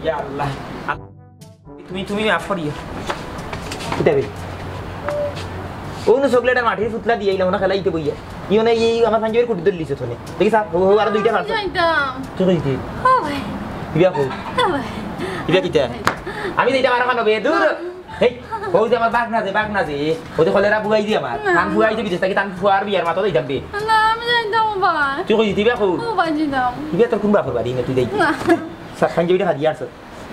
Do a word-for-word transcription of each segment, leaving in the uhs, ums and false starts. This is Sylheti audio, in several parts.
ইয়া আল্লাহ। তুমি, তুমি মাফ করিও। কিতা বে? অউ নু চকলেট আর মাটির পুতলা দিয়া আইলাম, অনো খেলাইতে বইয়া। ইও না, এই আমার পাঞ্জাবির কুটি ধরলিছে থনে। দেখি স্যার, হো, হো, আরো দুইটা মারছো। যাইতাম। কি কইছি? ও ভাই। ইবা কও। ও ভাই। ইবা কিতা? আমি যাইতাম আর খানো বে, দূর। হেই, অউ যে আমার বাগনা যে, বাগনা যে, অউ যে কলেরা বুয়াই দি আমার। না। তান ফুয়াই যে বিদেশ থাকি, তান ফুয়ার বিয়ার মাতো যাইতাম বে। না, আমি যাইতাম ও ভাই। তুই কইছি, ইবা কও। ও ভাই, যাইতাম। ইবা তোর কুন বাপর বাড়ি না তুই যাইতে? না। স্যার, পাঞ্জাবিটা ফাদিয়া আনছো।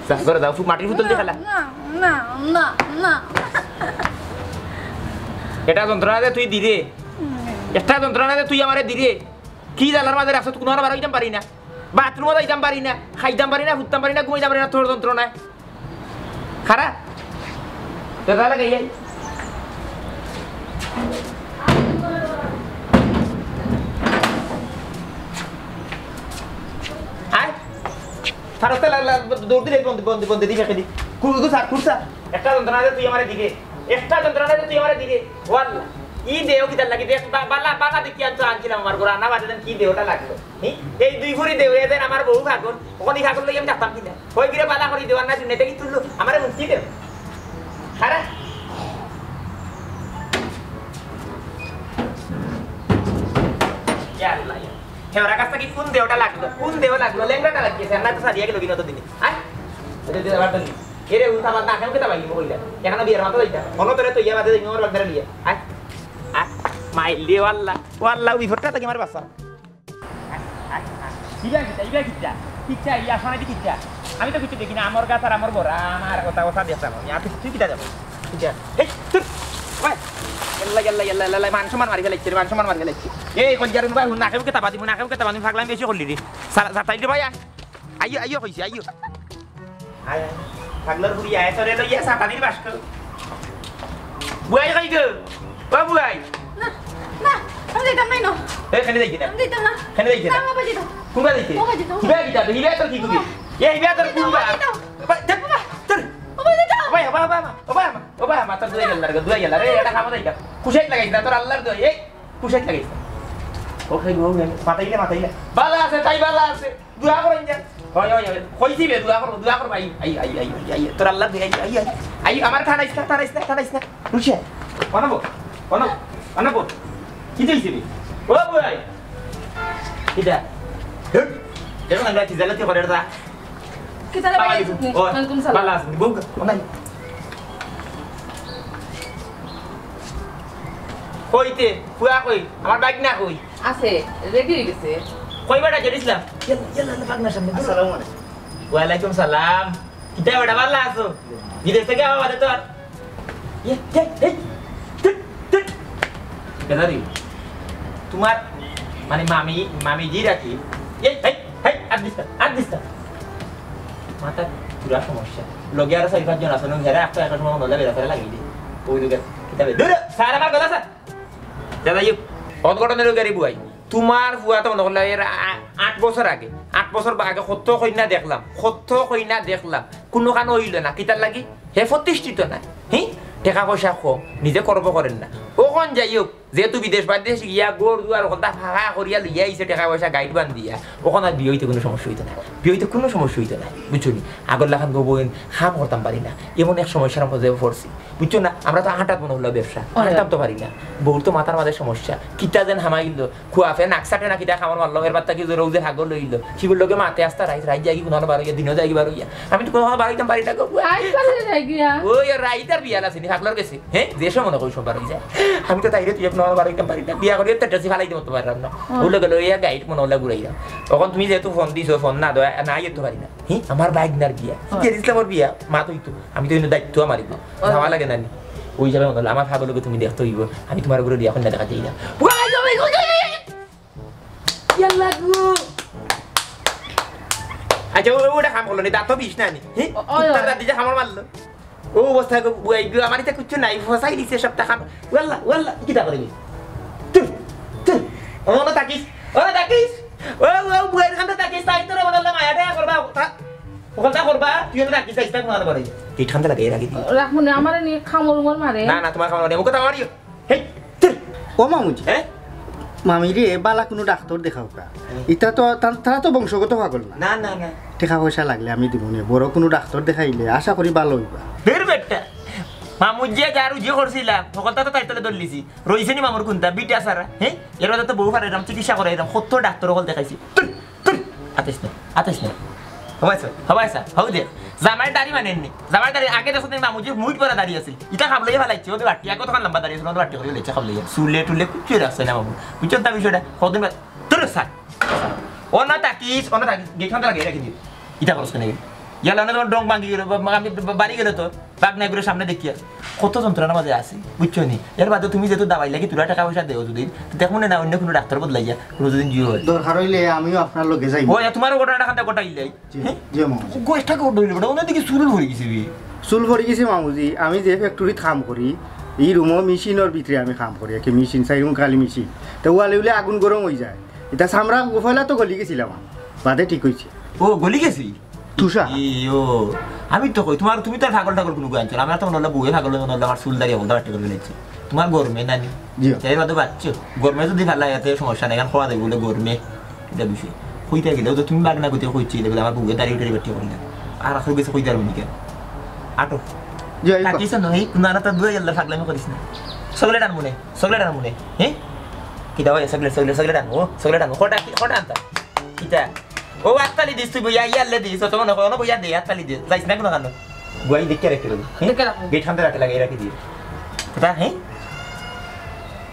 যা, ঘরে যাও, মাটির পুতুল দিয়া খেলা। না, না, না, না। এটা যন্ত্রণা দে তুই দিরে। হুম। একটা যন্ত্রণা দে তুই আমারে দিরে। কি জ্বালার মাঝে রাখছো, তুই কুনো বারো অইতাম পারি না। বাথরুমো যাইতাম পারি না, খাইতাম পারি না, ফুটতাম পারি না, ঘুমাইতাম পারি না, তোর যন্ত্রণায়। খারা। তো তাহলে গেই যাই। আয়। ফারস্তা লা-, লা-, দৌড় দিলে বন্ধ, বন্ধ, বন্ধ, দি ফেঁকে দি। কু-, কু-, স্যার, কুর স্যার। একটা যন্ত্রণা দে তুই আমারে দিরে। একটা যন্ত্রণা দে তুই আমারে দিরে। ওয়াল্লা। ই দেও কিতার লাগি? দেখ, বা-, বালা, বালা দেখি আনতো আনছিলাম আমার ঘরে। আনা বাদে দেন কি দেওটা লাগলো। হি? এই দুই ফুরি দেও, এ দেন আমার বউ ফাগল। ওখানে ফাগল লই আমি থাকতাম কি না? ওই গিরে বালা করি দেওয়ার না, নেটে কি তুললো? আমারে মুক্তি দেও। খারা। ইয়া আল্লাহ, ইয়া। হে, ওরা কাছ থেকে কোন দেওটা লাগলো? কোন দেও লাগলো? লেংড়াটা লাগিয়েছে, আর না তো সারিয়া গেল বিনোদ দিনে। আয়। এটা দিয়ে আবার দিন। এরে, উল্টা পাল্টা আকাম কেটা বাইলি মহিলা। এখানে বিয়ের মাথা দিতা। হলো তোরে তো ইয়া বাদে দিন, আমার বাগদারে লিয়া। আয়। আয়। মাইল দিয়ে ওয়াল্লা। ওয়াল্লা, ওই ফোটটা থেকে আমার বাসা। আয়, আয়, আয়। ইবা কিতা, ইবা কিতা? কিতা, ইয়া আসমানে দি কিতা? আমি তো কিছু দেখি না, আমার গাছ আর আমার বড়, আমার কথা কথা দেখতাম আমি। আর তুই, তুই কিতা যাবো? কিতা? এই, তুই, ওই। ইয়াল্লা, ইয়াল্লা, ইয়াল্লা, ইয়াল্লা, মান সম্মান মারি ফেলাইছে রে, মান সম্মান মারি ফেলাইছে। এই, কই যারে ভাই, নাকে বুকে তাবা দিমু, নাকে বুকে তাবা দিমু, ফাগলামি বেশি করলি রে। সারা, সারা, তাইলে ভাই, আয়। আইও, আইও কইছি, আইও। আয়, আয়। পাগলার বুড়ি আয়, তোরে লইয়া সাতানির বাস্ক। বুয়াই কই গো? ও বুয়াই। না, না, আমি যাইতাম নায়, না। এ, কেনে যাইতে না? আমি যাইতাম না। কেনে যাইতে না? না, বাবা, যাইতাম। কুনবা যাইতে? বাবা, যাইতাম। ইবা কিতা? ইবা তোর কি কবি? এ, ইবা তোর কুনবা? বাবা, যাইতাম। বাবা, তোর, তোর। বাবা, যাইতাম। ও ভাই, বাবা, বাবা, ও বাবা, ও বাবা, মা, তোর দুয়াই গেল, দুয়াই গেল। রে, এটা খাবো যাইতাম। কুশাইত লাগাইছ না, তোর আল্লাহর দোয়াই। এই, কুশাইত লাগাইছ না। ও খাই, ও খাই। মাতাইলে, মাতাইলে। বালা আছে, তাই বালা আছে। দোয়া করইন যে। হয়, হয়, হয়। কইছি বে, দোয়া করো, দোয়া করো। I, I, I. তোর আল্লাহ দে, আই, আই, আই। আই, আমার ঠানাইস না, ঠানাইস না, ঠানাইস না। বুঝছে? অনব, অনব, অনব। কি দিয়েছি রে? ও ভাই। কিটা? হুট। দেখো না, আমরা কি জালাতি করে রে তা? কিতা রে ভাই? আসসালামু আলাইকুম। ও, ওয়ালাইকুম সালাম। ভালা আছেন? বউ, ও নাই। কইতে, ফুয়া কই? আমার বাইক না কই? আছে, রেডি অই গেছে। কই বেটা, জেড ইসলাম? ইয়াল্লা, ইয়াল্লা, ইয়াল্লা, বাগনার সামনে, দূর। আসসালামু আলাইকুম। ওয়ালাইকুম সালাম। কিতা বেটা, ভালা আছো? বিদেশ থাকি আওয়া বাদে তো আর। ইয়ে, ইয়ে, এই, টুট, টুট। বেটা রে, তোমার, মানে, মামি, মামি জি রাখি। এই, এই, এই, আর দিস না, আর দিস না। মাথার পুরা সমস্যা। লগে আরো চাইর পাঁচজন আছে, নু হেরা একটা একটা সময় মনে হলে বেড়া ফেরা লাগিয়ে দিই। ওই দুগে, কিতা বে-, দূর, স্যার, আমার কথা স্যার। দাদা, ইয়ে, অনঘটনের গাড়ি বুয়াই। তোমার ফুয়া তো মনে করলে এর আ-, আট বছর আগে, আট বছর বা-, আগে কত কইনা দেখলাম, কত কইনা দেখলাম, কুনুখান অইল না। কিতার লাগি? হে প্রতিষ্ঠিত না, হি? টেকা পয়সা কম, নিজে কর্ম করের না। অখন যাই হোক, যেহেতু বিদেশ বাদ দেশ গিয়া ঘর দুয়ার হকলতা ফাঁকা করিয়া লইয়া আইছে, টেকা পয়সা গাইড বান্ধিয়া, অখন আর বিয়া অইতে কুনু সমস্যা অইতো না, বিয়া অইতে কুনু সমস্যা অইতো না, বুঝছো নি? আগর লাখান গো বইন কাম করতাম পারি না, এমন এক সমস্যার মধ্যে পড়ছি, বুঝছো না? আমরা তো আটাত মনে হলো ব্যবসা, হয়। আটাত তো পারি না, বউর তো মাথার মাঝে সমস্যা, কিতা যেন হামাইল, খুয়াফে নাক চাটে না কিতা কামড় মারলো, এর বাদ থাকি যে রোজে হাগল লইল, শিবুর লগে মাতে আস্তা রাইত, রাইত যাইগি কুনানো বার অইয়া, দিনও যাইগি বার অইয়া। আমি তো কুনানো বার অইতাম পারি না গো। আইজ কালে যাইগি, হ্যাঁ? ওই আর রাইত আর বিয়াল আছে নি, ফাগলার গেছে। হ্যাঁ? যে সময় মনে করি সব বার অই যায়। আমি তো তাইরে তুই কুনানো বার অইতাম পারি না। বিয়া করিয়া তো ড্রেসি ফালাই দিতে পারলাম না। হ্যাঁ। ওগুলো গেলে ওই গাইড মনে হলে ঘুরাইলাম। তখন তুমি যেহেতু ফোন দিছো, ফোন না দেওয়া, না আইতে পারি না। হি, আমার ভাগনার বিয়া। হ্যাঁ। কে দিছলা মোর বিয়া? মা তো অইতো। আমি তো অন্য দায়িত্ব আমার এগুলো। হ্যাঁ। যাওয়া লাগে না নি। ওই হিসাবে মনে হলো, আমার ফাগলকে তুমি দেখতে অইবো। আমি তোমার উপরে বিয়া কন্যা দেখা যাই না। ওই, ওই, ওই, ওই, ওই, ওই। ইয়াল্লা গো। আচ্ছা, ও, ওটা কাম করলো নি, দাঁত তো বিষ না নি। হি? ও, ওই, কুত্তার ওই। দাঁত দিয়ে কামড় মারলো। ও অবস্থা গো, বুয়াই গো, আমার ইটা কিচ্ছু নাই, ফসাই দিছে সবটা কাম। ওয়াল্লা, ওয়াল্লা, কিতা করে নি? তুই, তুই, ও না থাকিস, ও না থাকিস। ও, ও, বুয়াইর কান্দে থাকিস, তাই তোরা বলে মায়া টায়া করবা, তা, ওখানটা করবা, তুই না থাকিস, তাই তাই মনে করে। তুই ঠান্ডা লাগে, এর আগে দিয়ে। রাখমু না, আমারে নিয়ে কামড় উমড় মারে। না, না, তোমার কামড় নেই, মুখে তো আমারই। হেই, তুই। ও মামুজি। হ্যাঁ? মামিরে, বালা কুনু ডাক্তর দেখাও কা। হুম। ইতা তো, তা-, তারা তো বংশগত পাগল না। না, না, না। টেকা পয়সা লাগলে আমি দিমুনে, বড় কুনু ডাক্তর দেখাইলে আশা করি ভালা অইবা। ধুর বেটা, মামুজিয়ে যা রুজি করছিলা, হকলতা তো তাইর তলে ধরলিছি। রইছে নি মামুর কুনতা? বিটা সারা, হে? এর বাদে তো বউ ফারাইরাম, চিকিৎসা করাইরাম, কত ডাক্তর হকল দেখাইছি। ধুর, ধুর, আতাইস না, আতাইস না। হবাইছা, হবাইছা, হউ দে। জামাইর দাড়ি মানইন নি। জামাইর দাড়ি আগে দেখছইন নি মামুজির মুইট ভরা দাড়ি আছিল। ইতা খাবলাইয়া ফালাইছে, ওদের বাট্টি, আগে তখন লম্বা দাড়ি আছিল, ওদের বাট্টি করি ফালাইছে খাবলাইয়া। চুলে টুলে কুচ্ছু রাখছে না মামু। বুঝছস না বিষয়টা? কদিন বাদ, ধুর সার। অনো থাকিস, অনো থাকিস, গেটখান তো লাগিয়া রাখি দিও। ইতা করস কেনে? ইয়ালা না তোমার ডং ভাঙ্গি গেল, বা-, আমি বা-, বাড়ি গেলে তো, বাঘ নাই করে সামনে দেখিয়া। কত যন্ত্রণার মাঝে আছি, বুঝছো নি? এর বাদে তুমি যেহেতু দাওয়াইর লাগি থুড়া টেকা পয়সা দেও যদি, দেখমুনে না অন্য কুনু ডাক্তর বদলাইয়া, কুনু যদি জিও হয়। দরকার অইলে আমিও আপনার লগে যাইমু। ওই, তোমার ঘটনাটা খান্তা ঘটাইলাই। জি, হে? জি, মামুজি। গো, একটা ঘটনা অইল, বেটা, অনো দেখি চুল ভরি গেছে বে। চুল ভরি গেছে, মামুজি। আমি যে ফ্যাক্টরিত কাম করি, ই রুমো মেশিনর ভিতরে আমি কাম করি, একটা মেশিন, চাইরুম খালি মেশিন। তো ওয়ালে উলে আগুন গরম অই যায়। ইতা চামড়া পয়লা তো গলি গেছিলাম, বাদে ঠিক অইছে। ও, গলি গেছে? তুষা। ই, ও, আমি তো কই, তোমার, তুমি তো আর পাগল টাগল কুনু গান চল। আমার তো মনে অইলো বউয়ে পাগল, মনে অইলো আমার চুল দাড়ি হকলতা বাট্টি করি ফালাইছে। তোমার গরমে নানি? জি। তাই বাদে বাচ্চো। গরমে যদি ফালায় এতে সমস্যা নাই, কারণ খাওয়া যাইব বলে গরমে। এটা বিষয়। কইতা গেলে, ও তো তুমি বাগনা কইতে কইছি, এটা বলে আমার বউয়ে দাড়ি টাড়ি বাট্টি করি না। আর আসল গেছে কইতে পারবো নি কেন? আটো। জি, এই তো। থাকিস না, এই কুনারা তো দুই আল্লাহ পাগলামি করিস না। চকলেট আনমুনে, চকলেট আনমুনে। হে? কিতা ভাই, চকলেট, চকলেট, চকলেট আনমু, চকলেট আনমু। কটা, কটা আনতা? কিতা? ও, আত্তালি দিস তুই, বইয়া, ইয়াল্লে দিস, অত মনে কয়, অনো বইয়া দে, আত্তালি দে। যাইস না কুনু কানো। গুয়াই দেখিয়া রাখি দিবি। হে? দেখিয়া রাখো। গেটখান তো রাখে লাগে, রাখি দিবি। কিতা, হে?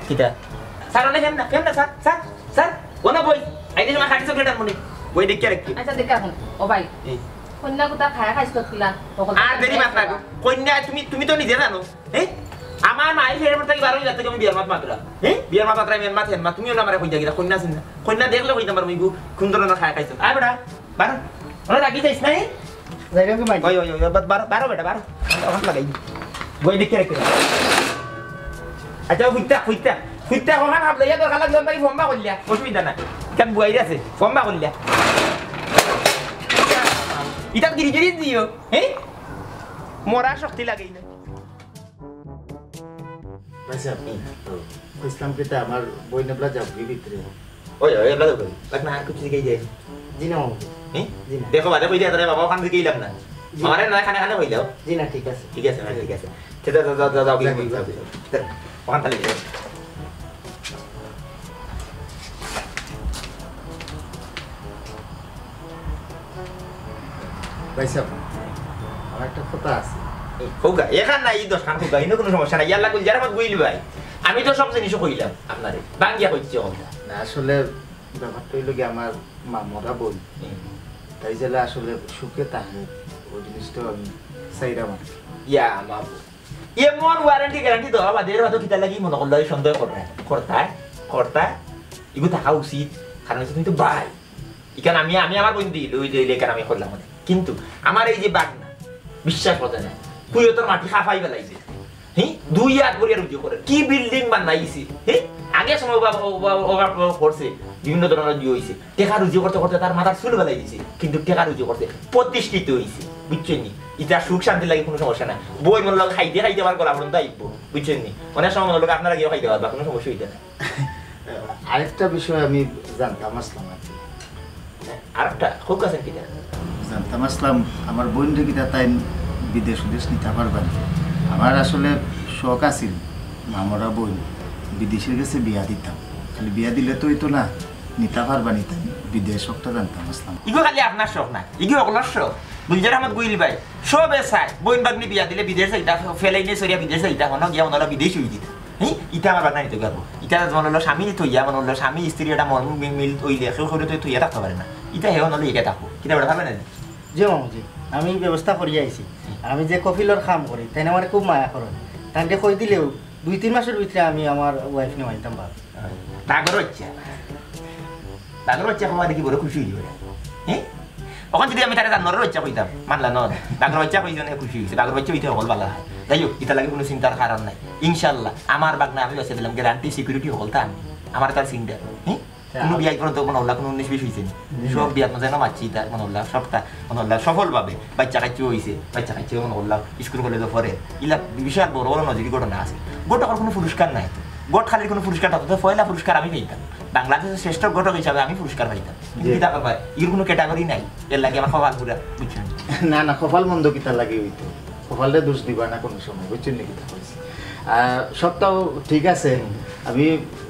কিতা? স্যার, অনে হেন না, হেন না, স্যার, স্যার, স্যার। অনো বই। আইতে সময় খাটি চকলেট আনমুনে। বই দেখিয়া রাখি। আচ্ছা, দেখিয়া রাখো। ও ভাই। এই। কইন্যা কুতা খায় খাইছ তো কিলা? আর দেরি মাত না গো। কইন্যা, তুমি, তুমি তো নিজে জানো। হে? আমার মায়ের ফেরের পর থাকি বারো হাজার থাকি আমি বিয়ার মাত মাতরা। হে? বিয়ার মাত মাতরা, মেন মাত, হেন মাত। তুমিও না আমারে কইতা গিলা, কইন্যা আছেন না। কইন্যা দেখলে কইতাম পারো, ইগু কোন ধরনের খায় খাইছো। আয় বেটা, বারো। ওরা রাগি যাইস না, হে? যাইলাম কি মাই? ওই, ওই, ওই, ওই, বারো, বারো বেটা, বারো। আমার লাগাই। বই দেখে রেখে। আচ্ছা, হুইতা, হুইতা। হুইতা, ওখান হাবলে, ইয়া দরকার লাগলে, আমি ফম্বা করলিয়া। অসুবিধা না। কেন বুয়াই আছে? ফম্বা করলিয়া। ইটা গিরি গিরি দিও, হে? মরা শক্তি লাগেই না। ভাই সাহেব, হুম। তো কইছিলাম কিতা, আমার বইন এবলা যাবগি ভিতরে। ওই, ওই, এবলা যাবগি। বাট না, আর কিছু জিগাই যায়। জি না, মামু। হুম? জি না। দেখো, বাদে কই দিয়া, তাহলে বাবা ওখান থেকে এলাম না। জি। আমারে নয় খানে খানে কইলাও। জি না, ঠিক আছে। ঠিক আছে, না, ঠিক আছে। আচ্ছা, যাও, যাও, যাও, যাও, যাও, যাও, যাও। যাও। ওখান থেকে যাও। ভাই সাহেব, আমার একটা কথা আছে। এই, কউক্কা, এখান না, এই দশখান কউক্কা, ইনো কুনু সমস্যা নাই। ইয়াল্লা, গুলজার আহমদ গুইল ভাই, আমি তো সব জিনিসও কইলাম আপনারে, ভাঙ্গিয়া কইছি কথা। না, আসলে ব্যাপারটা অইলো কি, আমার মামরা বইন, হুম। তাই যেলা আসলে সুখে থাকে, ওই জিনিসটা আমি চাইলাম আর কি। ইয়া, মামু, এমন ওয়ারেন্টি গ্যারান্টি দেওয়া বাদে এর বাদে কিতা লাগি মনে করলো এই সন্দেহ করবে? করতায়, করতায়, এগু থাকা উচিত, কারণ হচ্ছে তুমি তো ভাই। ইখান আমি, আমি আমার বইন দিল, ওই যে, ওই যে, ইখান আমি করলাম ওদের। কিন্তু আমার এই যে বাগনা, বিশ্বাস করতে না, তুই তোর মাটি খাফাই বেলাইছে। হি? দুই হাত করিয়া রুজি করে। কি বিল্ডিং বানাইছে? হি? আগে সময় অভাব, অভাব, অভাব, অভাব করছে, বিভিন্ন ধরনের ইয়ে হইছে। টেকা রুজি করতে করতে তার মাথার চুল বেলাই দিছে, কিন্তু টেকা রুজি করতে প্রতিষ্ঠিত হইছে, বুঝছেন নি? ইটা সুখ শান্তি লাগে কোনো সমস্যা না। বই মনে লাগে খাইতে খাইতে আবার গলা পর্যন্ত আইব, বুঝছেন নি? অনেক সময় মনে লাগে আপনারা গিয়ে খাইতে পারবা, কোনো সমস্যা হইতে না। আরেকটা বিষয় আমি জানতাম আসলাম আর কি। আরেকটা খুব কাছে কিটা? জানতাম আসলাম, আমার বইনরে কিতা তাইন বিদেশ উদেশ নিতা পারবা নি? আমার আসলে শখ আছিল, মামরা বইন বিদেশের গেছে বিয়া দিতাম। খালি বিয়া দিলে তো হইতো না, নিতা পারবা নি তাইন বিদেশ, শখটা জানতাম আসলাম। ইগু খালি আপনার শখ না, ইগু হকলর শখ। গুলজার আহমদ গুইল ভাই, সবে চায়, বইন বাগনি বিয়া দিলে বিদেশ যাইতা, ফেলাই নিয়ে সরিয়া বিদেশ যাইতা, হনো গিয়া ওনারা বিদেশ হয়ে দিতা। হি, ইটা আমার বাগনা নিতে পারবো। ইটা মনে হলো স্বামী থইয়া, মনে হলো স্বামী স্ত্রী একটা মন মিল, মিল হইলে কেউ করে তো থইয়া থাকতে পারে না। ইটা হে মনে হলো ইটা থাকবো। কিতা বেটা পারবে না? জি মামুজি, আমি ব্যবস্থা করিয়া আইছি। আমি যে কফিলর কাম করি, তাই আমারে খুব মায়া করেন। তানকে কই দিলেও দুই তিন মাসের ভিতরে আমি আমার ওয়াইফ নিয়ে আইতাম পারবো। ডাগর হচ্ছে। ডাগর হচ্ছে, আমার দেখি বড় খুশি হইল। হ্যাঁ? অখন যদি আমি তারে জানোয়ারের বাচ্চা কইতাম, মানলা না। ডাগর বাচ্চা কই জন্য খুশি হইছে। ডাগর বাচ্চা হইতে হকল বালা হয়। যাই হোক, ইটা লাগে কোনো চিন্তার কারণ নাই। ইনশাআল্লাহ, আমার বাগনা আমি বেঁচে দিলাম, গ্যারান্টি সিকিউরিটি হকল তা আমি। আমার তার চিন্তা। হ্যাঁ? কোনো বিয়াই পর্যন্ত মনে হল্লা কোনো উনিশ বিশ হইছে নি। সব বিয়াত মজা না মারছি তার মনে হল্লা, সবটা মনে হল্লা সফলভাবে। বাচ্চা কাচ্চা হইছে, বাচ্চা কাচ্চা মনে হল্লা স্কুল কলেজে পড়ে। ইলা বিশাল বড় বড় নজিরি ঘটনা আছে। ঘটকর কোনো পুরস্কার নাই তো। ঘটকালির কোনো পুরস্কার থাকতো, তো পয়লা পুরস্কার আমি পাইতাম। বাংলাদেশের শ্রেষ্ঠ ঘটক হিসাবে আমি পুরস্কার পাইতাম। জি। কিতা করবা? এর কুনু category নাই। এরলাগি আমার কপাল পুড়া, বুঝছো নি? না, না, কপাল মন্দ কিতার লাগি অইতো? কপালরে দোষ দিবা না কুনু সময়, বুঝছো নি কিতা কইছি? আর সবতাউ ঠিক আছে, হুম। আমি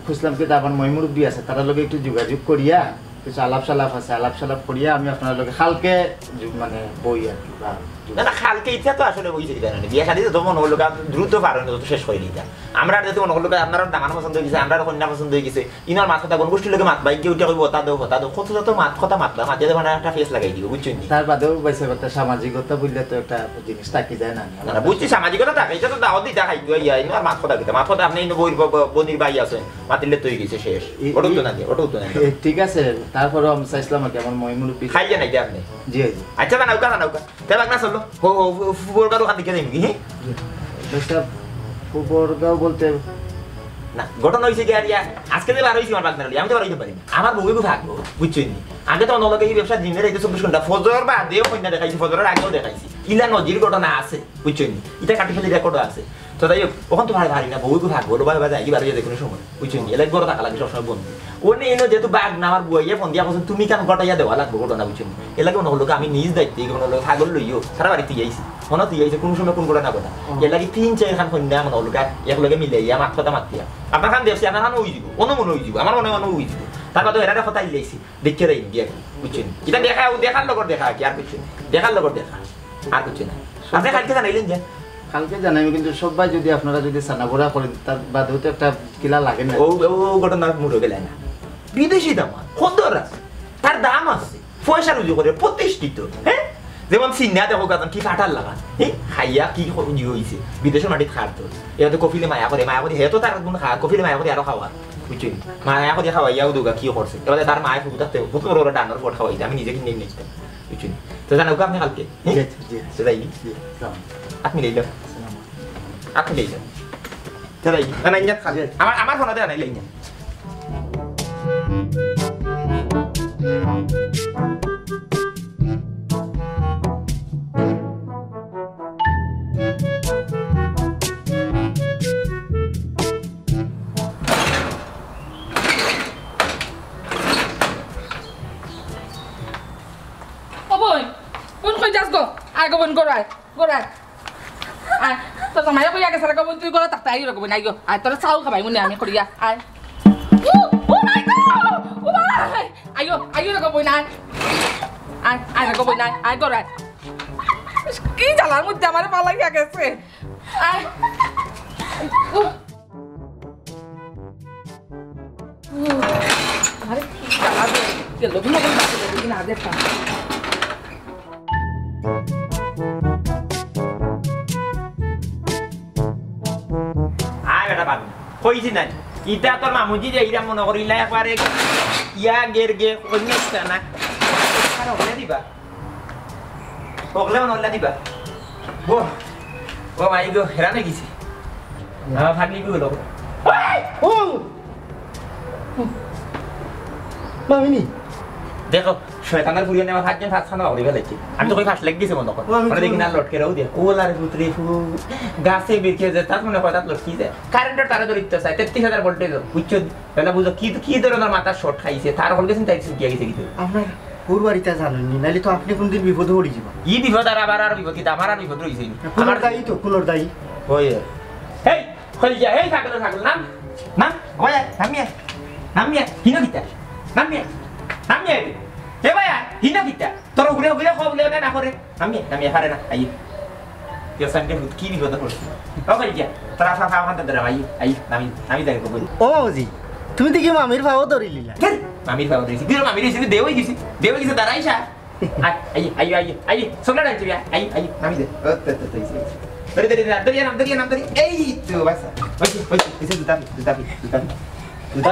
খুজলাম কিতা আমার ময়-মুরব্বি আছে, তারার লগে একটু যোগাযোগ করিয়া, কিছু আলাপ-সালাপ আছে, আলাপ-সালাপ করিয়া আমি আপনারার লগে কালকে যু-, মানে বই আর কি, বা না, না, কালকে ইচ্ছা তো আসলে অইছে কিতা জানি। বিয়া শাদি তো মনো অইলো গি দ্রুত পারইন, যত শেষ করি দিতা। আমরার যাতে মনো অইলো গি আপনারার দামান পছন্দ অইগেছে, আমরার কইন্যা পছন্দ অইগেছে, ইনার মাত কথা বন্ধুর লগে মাত বাইক গিয়া উঠিয়া কইবো, "অতা দেও, অতা দেও।" কত যত মাত কথা মাতবা, মাতিয়া দেবা না, একটা ফেস লাগাই দিবো, বুঝছো নি? তার বাদেও বাইসে কথা সামাজিকতা বুঝলে তো একটা জিনিস থাকি যায় না নি? না, না, বুঝছি, সামাজিকতা থাকে, ইটা তো দাওয়াত দিতা খাইতো, ইয়া, ইনার মাত কথা কিতা, মাত কথা আপনে ইনো বইর ব-, ব-, বনির ভাই আছইন, মাতিলে তো অইগেছে শেষ। ই-, ওটাও তো ই-, না দে, ওটাও তো না দে। এ, ঠিক আছে, তারপরেও আমি চাইছিলাম আর কি, আমার ময়-মুরব্বি খাইলে নাই দে আপনে। জি, জি। আচ্ছা, জানাউক্কা, জানাউক্কা। তে ভাগনা চলো। হো, হো, হো, ফুবরগাঁও ওখান থাকি যাইমু কি, হে? ভাই সাহেব, ফুবরগাঁও বলতে? না, ঘটনা অইছে গি আর ইয়া, আজকে যে বার অইছি আমার ভাগনার লইয়া, আমি তো বার অইতাম পারি না। আমার বউয়ে খুব থাকবো, বুঝছো নি? আগে তো অনর লগে ই ব্যবসা দিনে রাইতে চব্বিশ ঘন্টা, ফজর বাদেও কইন্যা দেখাইছি, ফজরর আগেও দেখাইছি। ইলা নজির ঘটনা আছে, বুঝছো নি? ইটা কাটি ফেলে রেকর্ডও আছে। তো যাই হোক, অখন তো পারি, পারি না, বউয়ে খুব থাকবো, ওর বাবা যায় কি বার অইয়া যে কুনু সময়। বুঝছো নি? এরলাগি ঘরো থাকা লাগে সবসময় বন্দি। অনে ইনো যেহেতু ভাগনা আমার বউয়ে ফোন দিয়া কইছইন, "তুমি কাম ঘটাইয়া দেওয়া লাগবো ঘটনা", বুঝছো নি? এরলাগি অনো অইলো গি আমি নিজ দায়িত্বে ইনো অইলো গি ছাগল লইয়া, সারা বাড়িত থুইয়া আইছি। অনো থুইয়া আইছি, কুনু সময় কুন ঘটনা ঘটা। হুম। এরলাগি তিন চাইরখান কইন্যা অনো অইলো গি, একলগে মিলাইয়া মাত কথা মাতিয়া। আপনার খান দেখছি, আপনার খান অইযিবো, অনো মনো অইযিবো, আমার মনো অয় অনো অইযিবো। তার বাদে এরারে কথা দিলাইছি, দেখিয়া যাইন গিয়া, বুঝছো নি? ইটা দেখা, ও দেখার লগর দেখা আর কি, আর কিচ্ছু না। দেখার লগর দেখা, আর কিচ্ছু না। আপনে কালকে জানাইলেন যে? কালকে জানাইমু, কিন্তু সবাই যদি আপনারা যদি সানাবড়া করেন, তার বাদেও তো একটা কিলা লাগে না। ও, ও, ও ঘটনা মুঠো গেলে না। বিদেশি দাম, কত আছে? তার দাম আছে, পয়সা রুজি করে, প্রতিষ্ঠিত, হ্যাঁ? যেমন সিন্না দেখো, গাজন কি ফাটার লাগা, হ্যাঁ? খাইয়া কি খ-, ই অইছে, বিদেশর মাটিত খার তো। এবার তো কফিলে মায়া করে, মায়া করে, হে তো তার গুণ খা, কফিলে মায়া করে আরো খাওয়া, বুঝছো নি? মায়া করে খাওয়াইয়াও দুগা কি করছে? এবার তার মায়ে ফুটু থাকতে, ফুটু বড় বড় ডানোর ফট খাওয়াইছে, আমি নিজে কিনে নিয়ে আসতাম, বুঝছো নি? তো জানাউক্কা আপনে কালকে, হ্যাঁ? জি, জি। তো যাই। জি, সালাম। আপনি নিয়ে যাও। সালাম। আপনি নিয়ে যাও। তো যাই। না, না, ইঞ্জাত খাবে। আমার, আমার ফোন আছে, না, ইঞ্জাত। ও বইন, বইন কই যাস গো? আয় গো বইন, ঘরো আয়, ঘরো আয়। আয়, তোর জামাইয়ে কইয়া গেছে রে গো বইন, তুই ঘরো থাকতে আয় রে গো বইন, আয় গো। আয়, তোরে চাও খাবাইমু নে আমি করিয়া, আয়। ও, ও মাই গো, ও ভাই, আয় গো, আয় রে গো বইন, আয়। আয়, আয় রে গো বইন, আয়, আয় ঘরো আয়। কি জ্বালার মধ্যে আমারে ফালাইয়া গেছে। আয়। উহ। উহ। আরে, কি জ্বালা রে। গেল কি না, গেল কি না, দেখতাম। আয় বেটা, বাদ। কইছি না, ইটা তোর মামুজি যে ইরা মনে করি ইলা একবারে ইয়া গের গে, অন্য না। আর হকলে দিবা। হকলে মনে হল্লা দিবা। বো, ও মাই গো, হেরান অই গেছি। আমার ফাগলি কি হলো? ও! মামিনি। দেখো, শয়তানের ফুরিয়ে নেওয়া ফাঁকজন ফাঁস খানা বাবরি ফেলেছি। আমি তো কই ফাঁস লেগ গেছে মনে কর। ও, আমি মানে দেখি না তো লটকে রও দিয়ে। কোলার পুত্রে ফু, গাছে বেঁকে যে, তার মনে হয় তার লটকি যায়। কারেন্টের তারে ধরিতে চায়, তেত্রিশ হাজার ভোল্টেজ, বুঝছো? তাহলে বুঝো কি, কি ধরনের মাথা শর্ট খাইছে, তার হলকে চিন্তা হইছে, গিয়া গেছে কিছু। আপনার হুর বাড়িটা জানেননি, নাইলে তো আপনি কোনদিন বিপদে পড়ে যাবেন। ই বিপদ আর আবার আর বিপদ কিতা, আমার আর বিপদ রইছে নি। কুনোর আমার দায়ী তো, কুনোর দায়ী। ওই, এই, কই যা, এই ছাগল, ছাগল, নাম, নাম, ওই, নামিয়ে, নামিয়ে, হিনো কিতা, নামিয়ে, নামিয়ে, এ ভাই, হিনো কিতা, তোর ঘুরে ঘুরে খবর লেগে না করে। আমি, আমি এখানে না, আই। ইয়া সাইডে ভূত কি বিপদ করছে? ও ভাই, গিয়া। তারা ফা, ফা, ফা, দাদা, আই, আই, আমি, আমি যাই, কই। ও মামুজি, তুমি দেখি মামির ফাও ধরি লিলা। ধুর, মামির ফাও ধরেছি। ধুর, মামির হইছে, দেও হই গেছি। দেও হই গেছে, দাঁড়াই সা। I, I, I, I, I, chocolate আনছি, আই, আই, মামি দে। ও, তো, তো, তো, এই, এই। ধরে, ধরে, ধরে, ধরে, নাম, ধরে, নাম, ধরে। এই তো, বাস। ওই, ওই, এই যে জুতা, জুতা, জুতা, জুতা, জুতা,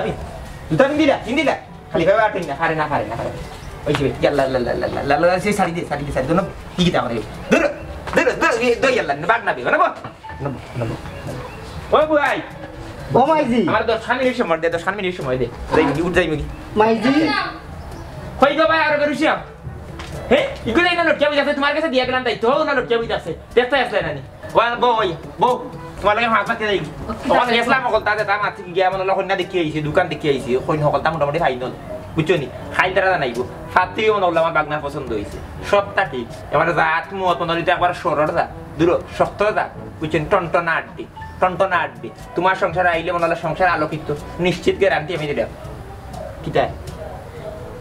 জুতা দিলা, দিলা। খালি ভাবে আটই না, পারে না, পারে না, পারে না। ওই যে, ইয়াল্লা, ইয়াল্লা, ইয়াল্লা, ইয়াল্লা, ইয়াল্লা, সেই শাড়ি দে, শাড়ি দে, শাড়ি দে, না, কি কিতা করে? ধরো, ধরো, ধরো, এই, ধরো, ইয়াল্লা, বাদ না দিও, না, বল। না, বল, না, বল। ও বুয়াই। ও মাইজি। আমার দশ খান মিনিট সময় দে, দশ খান মিনিট সময় দে। যাই মুগি, উঠ যাই মুগি। মাইজি। কই গো ভাই, আরো বেরুছিয়াম। হে, ইগুলো এই না লটকিয়া বইতাছে, তোমার কাছে দিয়া গেলাম তাই, তো না লটকিয়া বইতাছে। দেখতে আসলে নানি। ওয়া, বউ, ওই, বউ, তোমার লাগে মাছ মারতে যাই। ওখানে গেছিলাম, হকলতা যেটা মাছ গিয়া, মানে, হলো কইন্যা দেখি আইছি, দোকান দেখি আইছি, কইন হকলতা মোটামুটি ফাইনাল। বুঝছো নি? খাইল তারা জানাইবো। ফাত্তিও মনে করলো আমার বাগনার পছন্দ হইছে। সবটা ঠিক। এবার জাত মত মনে হইতো একবার সরর জাত, দূর শক্ত জাত, বুঝছো নি? টনটনা আড্ডি, টনটনা আড্ডি। তোমার সংসার আইলে মনে হলো সংসার আলোকিত, নিশ্চিত গ্যারান্টি আমি দিলাম। কিতা?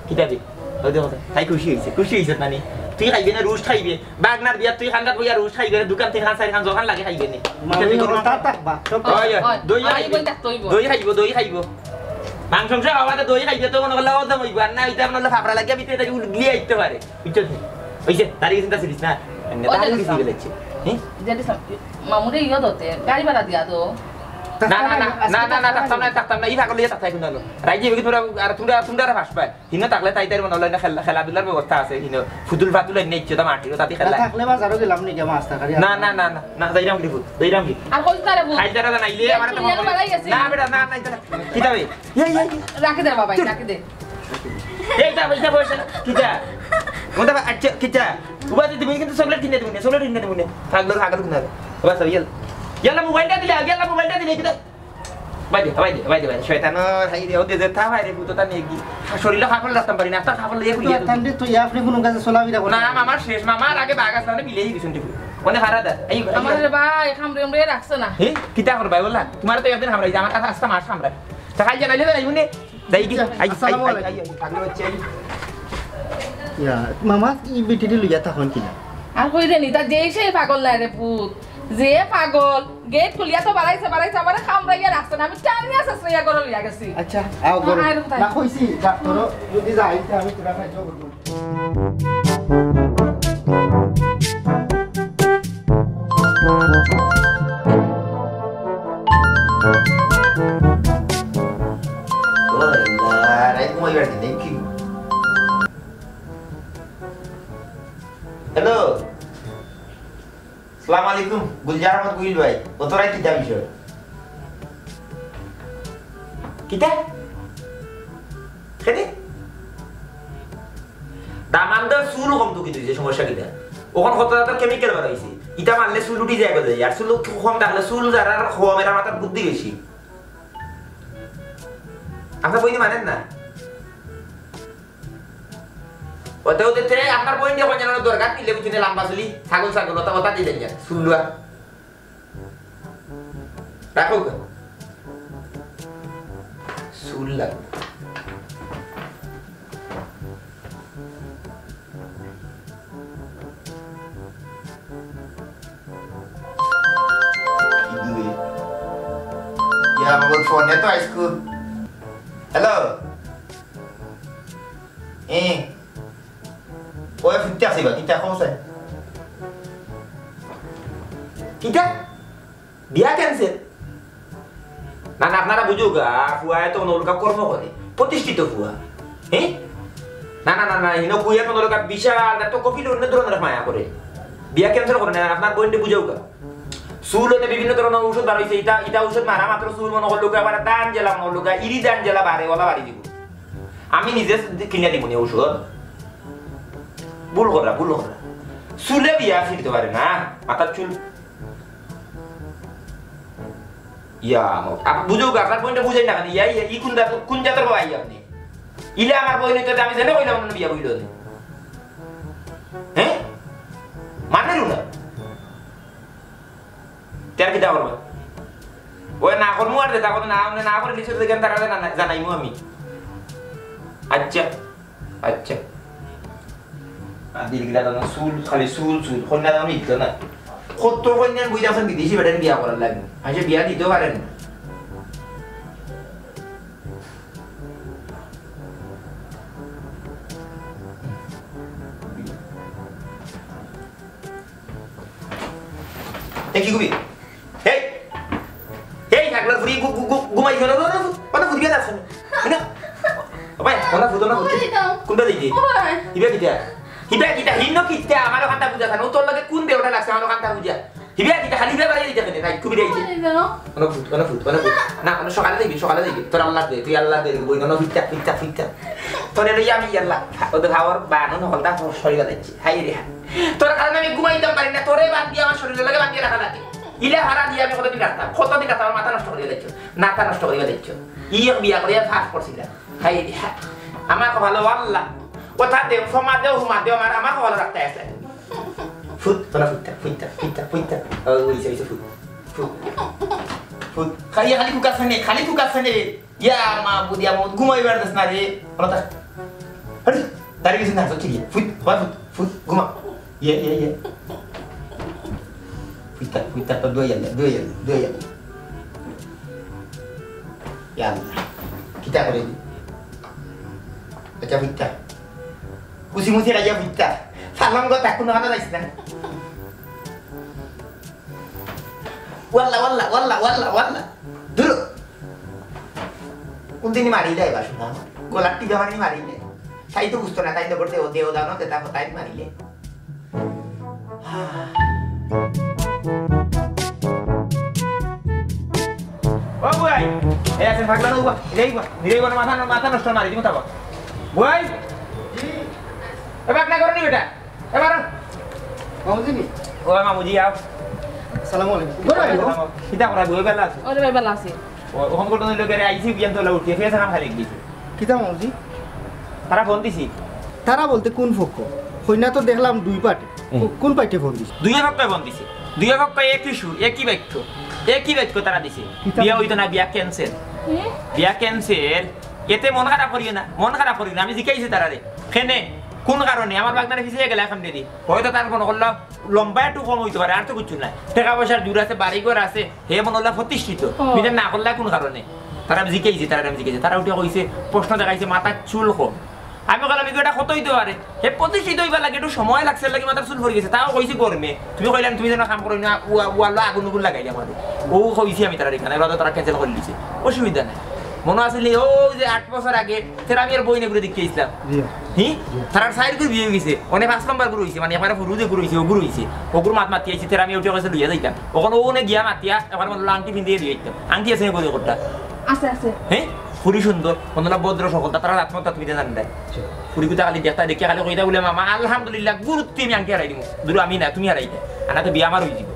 কিতা দি? ওই দেখো, তাই খুশি হইছে, খুশি হইছে নানি। তুই খাইবে না, রুস্ট খাইবে? বাগনার বিয়া তুই খান্দাত বইয়া রুস্ট খাইবে না, দোকান থেকে খান চাইর খান যখন লাগে খাইবে নে। মামি, ওটা থাক, থাক, বা, সব ওই, ওই, ওই, দই আমার খাইবে। এই বইটা তো অইবো। দই খাইবো, দই খাইবো। মাংস মাংস খাওয়াতে দই খাইবে তো মনে করলে অদম হইবো, আর না হইতে মনে হলে ফাফড়া লাগিয়া ভিতরে তাকে উল্লিয়ে আইতে পারে। বুঝছো নি? হইছে, তারিখ চিন্তা ছিলিস না। এমনি ওই তাহলে দেখো। কি ফেলেছে? হ্যাঁ? যেটা সব-, মামুরে ইয়ে দতে, গাড়ি ভাড়া দিয়া দো। না, না, না, না, না, না, থাকতাম না, থাকতাম না। এই পাগল লইয়া থাকতাম এখন হলো। রাইজে এবার তোমরা, আর তোমরা, তোমরা আর ফাঁস পায়। হিনো থাকলে তাই তাই মনে হলো না খেলা, খেলাধুলার ব্যবস্থা আছে। হিনো ফুতুল ফাতুল এনে ইচ্ছে তো মাটিরও তাতে না খেলা। থাকলে বাজারও গেলাম নি, গেলাম আস্তা খালি। না, না, না, না, না, যাইরাম কি ফুত, যাইরাম কি? আর কইছ না রে ফুত। খাইল তারা জানাইলে আমার তো ক্লিয়ার বাড়াই গেছে। না, বেটা, না, না, না, কিতা বে? এই, এই, এই। রাখি দে বাবা, রাখি দে। এই, যা, যা, বসে। কিতা? মনে হয়, আচ্ছা, কিতা? উবা, তুমি কিন্তু চকলেট কিনে দিবি না, চকলেট কিনে দিবি না। পাগল, পাগল কিনা রে? বাবা, সব ইয়াল-, ইয়াল্লা মোবাইলটা দিলে, ইয়াল্লা মোবাইলটা দিলে, কিতা? বাইদে, বাইদে, বাইদে, বাইদে। শয়তান, হাই রে, ওদের যে তা বাইরে, পুতো তা নেই কি? শরীরে কাপড় রাখতাম পারি না, একটা কাপড় লইয়া খুলিয়া দিবি। তান্ডে তো ইয়া আপনি কোনো কাছে চলাফেরা করে না, না। মামার শেষ, মামার আগে বাঘ আসলে অনেক বিলেই গেছেন টিপু। অনেক হারা দা। এই, এই, আমার এই। রে ভাই, খামড়ে উমড়ে রাখছে না। এই, কিতা করবাই বললা? তোমার তো একদিন হামড়াই, আমার কাছে আস্তা মাস হামড়াই। তা খাই জানাইলে তো যাইবো নে। যাই কি? আচ্ছা, আই, আই, আসসালামু আই, আলাইকুম। আই, আই, পাগল হচ্ছে, এই। ইয়া, মামা, ই বিটিটি লইয়া তখন কিনা? আর কই রে নি, তা যেই সেই পাগল নাই রে পুত। যে পাগল, গেট খুলিয়া তো বাড়াইছে, বাড়াইছে, আমারে কামড়াইয়া রাখছে না। আমি টানিয়া শেষ লইয়া ঘরে লইয়া গেছি। আচ্ছা, আও ঘরে। আয় রে, কোথায়? না, কইছি, ডাক্তারও যদি যাই, তে আমি তোরা সাহায্য করবো। ও আল্লাহ, রাইত ঘুমাইবার দিন, এই কি? হ্যালো। সালাম আলাইকুম, গুলজার আহমদ গুইল ভাই। গত রাইত কিতা বিষয়? কিতা? খেতে? দামান্দর চুল কম তো কি তুই যে সমস্যা কিতা? ওখান কত জাতর কেমিক্যাল বার হইছে। ইটা মারলে চুল উঠি যায় বলে, আর চুল কম থাকলে চুল যারার কম, এরা মাথার বুদ্ধি বেশি। আপনার বইনি মানেন না? ওতে ওতে তে আপনার বইন দিয়ে কইলেন দরকার নিলে বুঝিনে লম্বা চুলি, ছাগল ছাগল, ওটা ওটা দিলেন যা, চুল লুয়া। রাখো গা। চুল লাগবে। ইয়া, আমার ফোনে তো আইসকু। হ্যালো। এ। ওই ফুটতে আসি বা, কিতা খবর স্যার? কিতা? বিয়া ক্যান্সেল? না, না, আপনারা বুঝুক, আ, ফুয়া তো অন্য লোকা কর্ম করে, প্রতিষ্ঠিত ফুয়া। হ্যাঁ? না, না, না, না, হিনো ফুয়া তো অন্য লোকা বিশাল, এত কপিল অন্য ধরনের মায়া করে। বিয়া ক্যান্সেল করে না, আপনার বইনটা বুঝাউকা। চুল হতে বিভিন্ন ধরনের ঔষধ বার হইছে, ইটা, ইটা ঔষধ মারা মাত্র চুল মনে করলো, আবার ধান জেলা মনে করলো, ইরি ধান জেলা বাড়ে, ওলা বাড়ি দিব। আমি নিজে কিনে দিব নি ঔষধ। ভুল করা, ভুল করা। চুলে বিয়া ফিরতে পারে না, মাথার চুল। ইয়া, আপ-, বুঝো গো, আপনার বইনটা বুঝাই না কেন? ইয়া, ইয়া, ই কোন জাত-, কোন জাতর বাবা ইয়া আপনি? ইলে আমার বইন হইতো, আমি জানি কইলাম, আপনি বিয়া বইল নি। হ্যাঁ? মানেরও না। তের কিতা করবা? ওই না করমু আর দে, তা করো না, আপনি না করে লিখে দেখেন, তারা জানা-, জানাইমু আমি। আচ্ছা। আচ্ছা। আর দিল গিলা তো না, চুল, খালি চুল, চুল। কন্যা দাম নিত না। কত কন্যা বুঝে আছেন বিদেশি বেটার বিয়া করার লাগে। আচ্ছা, বিয়া দিতেও পারেন না। এ কি কবি? এই, এই, থাকলে ঘুরি ঘু-, ঘু-, ঘু-, ঘুমাই গেল, না, না, না, ফুটবল আছে না। না। ভাই, ওনা ফুট, ওনা ফুট। ওই তো। কোনটা দিকে? ওই। হিবা কিতা? হিবা কিতা? হিন্ন কিতা? আমার ওখানটা বুঝা থাকে। ও তোর লগে কোন দেওটা লাগছে? আমার ওখানটা বুঝা। হিবা কিতা? খালি হিবা বাড়াই দিতে হবে। রাইট, কবি রাইট। ওই তো। ওনা ফুট, ওনা ফুট, ওনা ফুট। না, ওনা সকালে দেখবি, সকালে দেখবি। তোর আল্লাহ দে, তুই আল্লাহ দে, বই ওনা ফিটটা, ফিটটা, ফিটটা। তোর এলো আমি আল্লাহ। ও তো খাওয়ার বানো নকলটা শরীরে দিচ্ছি। হাই রে হাই। তোর কারণে আমি ঘুমাইতাম পারি না, তোরে বাদ দিয়ে আমার শরীরের লগে বাদ দিয়ে রাখা লাগে। ইলা হারা দিয়ে আমি কতদিন রাখতাম, কতদিন রাখতাম, আমার মাথা নষ্ট করিয়া দিচ্ছ, মাথা নষ্ট করিয়া দিচ্ছ। ই এক বিয়া করিয়া ফাঁস করছি না। হাই রে হাই। আমার কপালো আল্লাহ। কথা দেও, সমা দেও, হুমা দেও, আমার, আমার কপালো রাখতে আছে। ফুত, তোরা ফুতটা, ফুতটা, ফুতটা, ফুতটা। ও, ওই যে, ওই যে ফুত। ফুত। ফুত। খালি, খালি কুকার ফেনে, খালি কুকার ফেনে। ইয়া মাবুদ, ইয়া মাবুদ, ঘুমাইবার দেস না রে। ওরা তা-, আরে, দাঁড়িয়ে গেছে না, সত্যি গিয়ে। ফুত, আবার ফুত, ফুত, ঘুমা। ইয়ে, ইয়ে, ইয়ে। ফুতটা, ফুতটা, তো দুয়ে গেল, দুয়ে গেল, দুয়ে গেল। ইয়া আল্লাহ, কিতা করে দি? আচ্ছা, ফুতটা। কুসি মুসি রাজা ফুতটা। সালাম গো, তা কোনো কথা যাইস না। ওয়াল্লা, ওয়াল্লা, ওয়াল্লা, ওয়াল্লা, ওয়াল্লা। দূর। কোনদিনই মারি দেয় বাসু না। গলার টিপে মারি মারি দেয়। তাই তো বুঝতো না, তাই তো করতে ও দেও দাও না, তেতা কোথায় মারিলে। ও বুয়াই, এই আছে পাগলা না, উবা, এই উবা, নিরে উবা, মাথা, মাথা নষ্ট মারি দিমু তাবা। বুয়াই, এ পাগলা করো নি বেটা। এবার মামুজি নি? ও মামুজি, আও। আসসালামু আলাইকুম। ঘরে আইও। কিতা করা, বই বেলা আছে? ওরে ভাই, বেলা আছে। ও, ওখান ঘটনা হইলো, গেরে আইছি, বিয়ান তোলা উঠিয়ে, ফের সালাম খালি গেছি। কিতা মামুজি? তারা ফোন দিছি। তারা বলতে কোন পক্ষ? কইনা তো দেখলাম দুই পার্টি। হুম। কো-, কোন পার্টি ফোন দিছে? দুই পক্ষই ফোন দিছে। দুই পক্ষই একই সুর, একই বাক্য। একই বাক্য তারা দিছে। কিতা? বিয়া হইতো না, বিয়া ক্যান্সেল। হুম? বিয়া ক্যান্সেল। এতে মন খারাপ করিও না, মন খারাপ করিও না। আমি জিকাইছি তারারে। কেনে? কোন কারণে? আমার বাগনারে পিছিয়ে গেলে এখন দেরি। হয়তো তার মনে করলো লম্বা একটু কম হইতে পারে, আর তো কিচ্ছু নাই। টাকা পয়সার জোর আছে, বাড়ি ঘর আছে, হে মনে হলো প্রতিষ্ঠিত। ও। বিধান না করলে কোন কারণে? তারা আমি জিকাইছি, তারা আমি জিকাইছি। তারা উঠে কইছে, প্রশ্ন দেখাইছে, মাথার চুল কম। আমি কইলাম, "ইগু এটা কত হইতে পারে?" হে প্রতিষ্ঠিত হইবার লাগে একটু সময় লাগছে, লাগি মাথার চুল পড়ি গেছে। তাও কইছে গরমে। তুমি কইলাম, "তুমি যেন কাম করো না, উয়া-, উয়ালো আগুন উগুন লাগাই দিয়া আমারে।" ও কইছি আমি তারা এখানে, এবার তো তারা ক্যান্সেল করে দিছে। অসুবিধা নাই। মনে আছে নি, ও যে আট বছর আগে, তেরা আমি আর বই নেগুলো দেখতে আইছিলাম। জি। হি? জি। তারার সাইড করে বিয়ে হয়ে গেছে। অনেক পাঁচ নম্বর গুরু হইছে, মানে একবারে ফুরু যে গুরু হইছে, ও গুরু হইছে। ও গুরু মাত মাতি আইছে, তেরা আমি উঠে গেছে লইয়া যাইতাম। ওখানে ও নে গিয়া মাতিয়া, একবার বললো আংটি পিন্দিয়ে দিয়ে আইতাম। আংটি আছে নি বলে কোটটা? আছে, আছে। হ্যাঁ? খুবই সুন্দর, মনে হলো ভদ্র সকলতা, তারা রাত মতো তুমি জানেন দেয়। আচ্ছা। ফুরি কুতা খালি দেখতা দেখিয়া খালি কইতা বলে, "মামা, আলহামদুলিল্লাহ, গুরুত্ব আমি আংটি হারাই দিমু।" দূর আমি না, তুমি হারাই দে। আনা তো বিয়া আমার হয়ে দিব।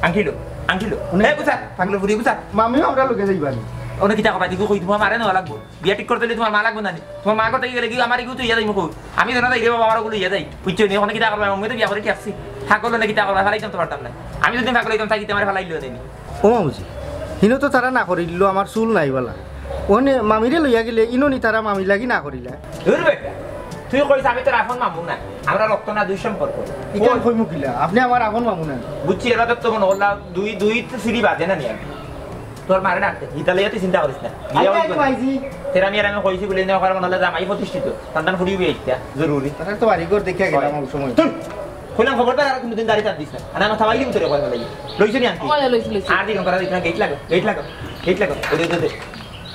আংটি লো, আংটি লো। উনি এ, বুঝা, পাগল ফুরি বুঝা। মামিও আমরা লোকে যাইবা নি? ওনে কিতা কথা, দেখো কই তোমার মারে নেওয়া লাগবো। বিয়া ঠিক করতে হলে তোমার মা লাগবো না নি? তোমার মা কথা গেলে কি আমার এগুলো তো ইয়া যাই মুখ। আমি যেন যাই রে বাবা, আমার ওগুলো ইয়া যাই। বুঝছো নি? ওখানে কিতা করবে? আমি তো বিয়া করে ঠিক আছি। থাকলো না কিতা করবে? ফালাইতাম তো পারতাম না। আমি যদি ফাগল হইতাম, থাকি তোমার ফালাই লো দেনি। ও মামুজি, হিনো তো তারা না করিল, আমার চুল নাই বালা। ওনে মামিরে লইয়া গেলে ইনো নি তারা মামি লাগি না করিলা। ধুর বেটা, তুই কইস আমি তোর আপন মামু না, আমরা রক্ত না দুই সম্পর্ক। ইখান ওই। কইমু কিলা? আপনি আমার আপন মামু না। বুঝছি, এরা তো মনে করলা দুই, দুই তো সিঁড়ি বাজে না নি আমি। তোর মারে ডাকতে, ইতা লইয়া তুই চিন্তা করিস না। বিয়া আইজি, হইব আইজি, না। আইজি। তেরা আমি আর আমি কইছি বলে না, কারণ হলে জামাই প্রতিষ্ঠিত, সন্তান ফুরিয়ে বিয়ে ইচ্ছা, জরুরি। তারা তো বাড়ি ঘর দেখিয়া গেলাম ওই। অল্প সময়। তুই কইলাম খবরদার আর কোনোদিন দাড়ি তার দিস না। আর আমার থামাই দিব তোরে কইলা লাগি। লইছ নি আনকি? ওই লইছি, লইছি। আর দিন করা দিস না, গেট লাগো, গেট লাগো, গেট লাগো। ওরে, ওরে, ওরে।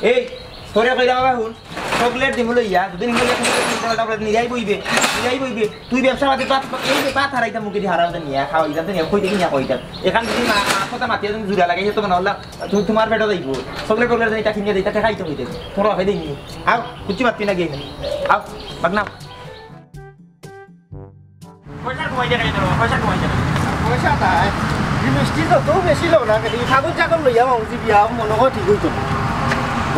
এই, তোরে কইলাম বাবা হুন, চকলেট দিমু লইয়া, দুদিন হইলে এখন চকলেট দিমু, তারপরে নিরাই বইবে, নিরাই বইবে। তুই ব্যবসা বাদে পাত, এই যে পাত হারাইতাম মুখে দিয়ে হারাও নিয়া, খাওয়াইতাম তো নিয়া, কই দেখি নিয়া কইতাম। এখান যদি মা, মা কথা মাতিয়া তুমি জুড়া লাগাই, তো মনে হল্লা, তুমি তোমার বেটা যাইবো। চকলেট টকলেট যাইতা, কিনে দিতা, ঠেকাইতে হইতে। তোমরা হবে দেখি। আও, কুচি মাতি না গিয়ে। আও, বাগনা। পয়সা কমাই দেখাই দেবো, পয়সা কমাই দেখাই। পয়সা নাই। এই মিষ্টি যত বেশি লোক না, এই ছাগল ছাগল লইয়া মামুজি বিয়া মনে হয় ঠিক হইতো না।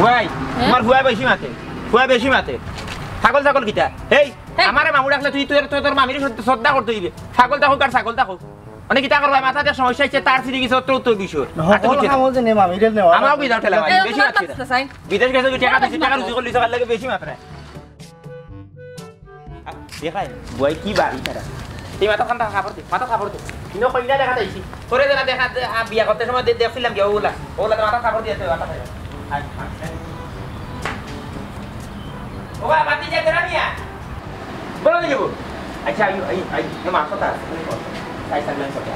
ভাই, হ্যাঁ? তোমার হুয়া বেশি মাতে, হুয়া বেশি মাতে। ছাগল ছাগল কিতা? এই, হ্যাঁ। আমারে মামু ডাকলে তুই তোর, তোর, তোর মামিরে সদ-, শ্রদ্ধা করতে হইবে। ছাগল থাকো আর ছাগল থাকো। মানে কিতা করবা? মাথাতে সমস্যা হচ্ছে, তার সিঁড়ি গেছে, অত উত্তর বিষয়। না, আচ্ছা, হকল বুঝছি না। কামো যে নে মামিরে নেওয়া। আমারও বিদাও ঠেলা মারি, এই বেশি অত মাতছি না। মাতছে না, সাইন। বিদেশ গেছে, তুই টাকা দিচ্ছি, টাকার উজু করলি, সকাল লাগে বেশি মাত্রায়। দেখাই, বই কি বাড়ি তারা। এই মাথা ঠান্ডা, কাপড় দে, মাথা কাপড় দে। কিনো কইলা দেখা যাইছি। তোরে যারা দেখা দে, আ, বিয়া করতে সময় দে-, দেখছিলাম কি, ওগুলা, ওগুলা তো মাথা কাপড় দিয়ে আছে, মাথা খাই। আয়, আয়, আয়। ও বাবা, বাতি যা, তেরা মিয়া। বলো দেখি বল। আচ্ছা, আই, আই, আই, না, মাথা তা আছে, তুমি বল। তাই সামনে কথা।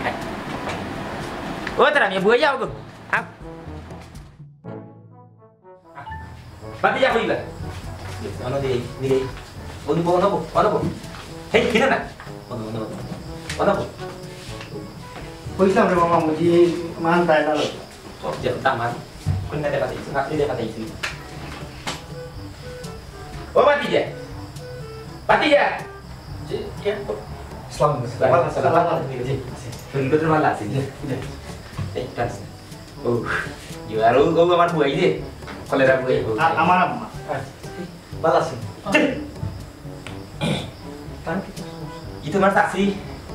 আয়। ও তেরা মিয়া, বই যাও গো। আ। বাতি যা কইলা। অনো দে, দে। অনুপ, অনুপ, অনুপ। হেই, কিনে না। অনুপ, অনুপ, অনুপ। কইছিলাম রে মামা, মুজি মান তাই না। সব যে আমার কন্যা দেখা দিয়েছে, নাতি দেখা দিয়েছে। ও বাতি যা। বাতি যা। জি, কে? আসসালামু আলাইকুম। ওয়ালাইকুম আসসালাম। জি, জি। শরীর তো ভালো আছে? জি, জি। এই, ঠিক আছে। ও, ইউ আর ও, ও আমার বুয়াই যে, কলেরা বুয়াই। আ-, আমার আম্মা। ভালা আছি। জি। তার কি সমস্যা? ই তুমার চাচি।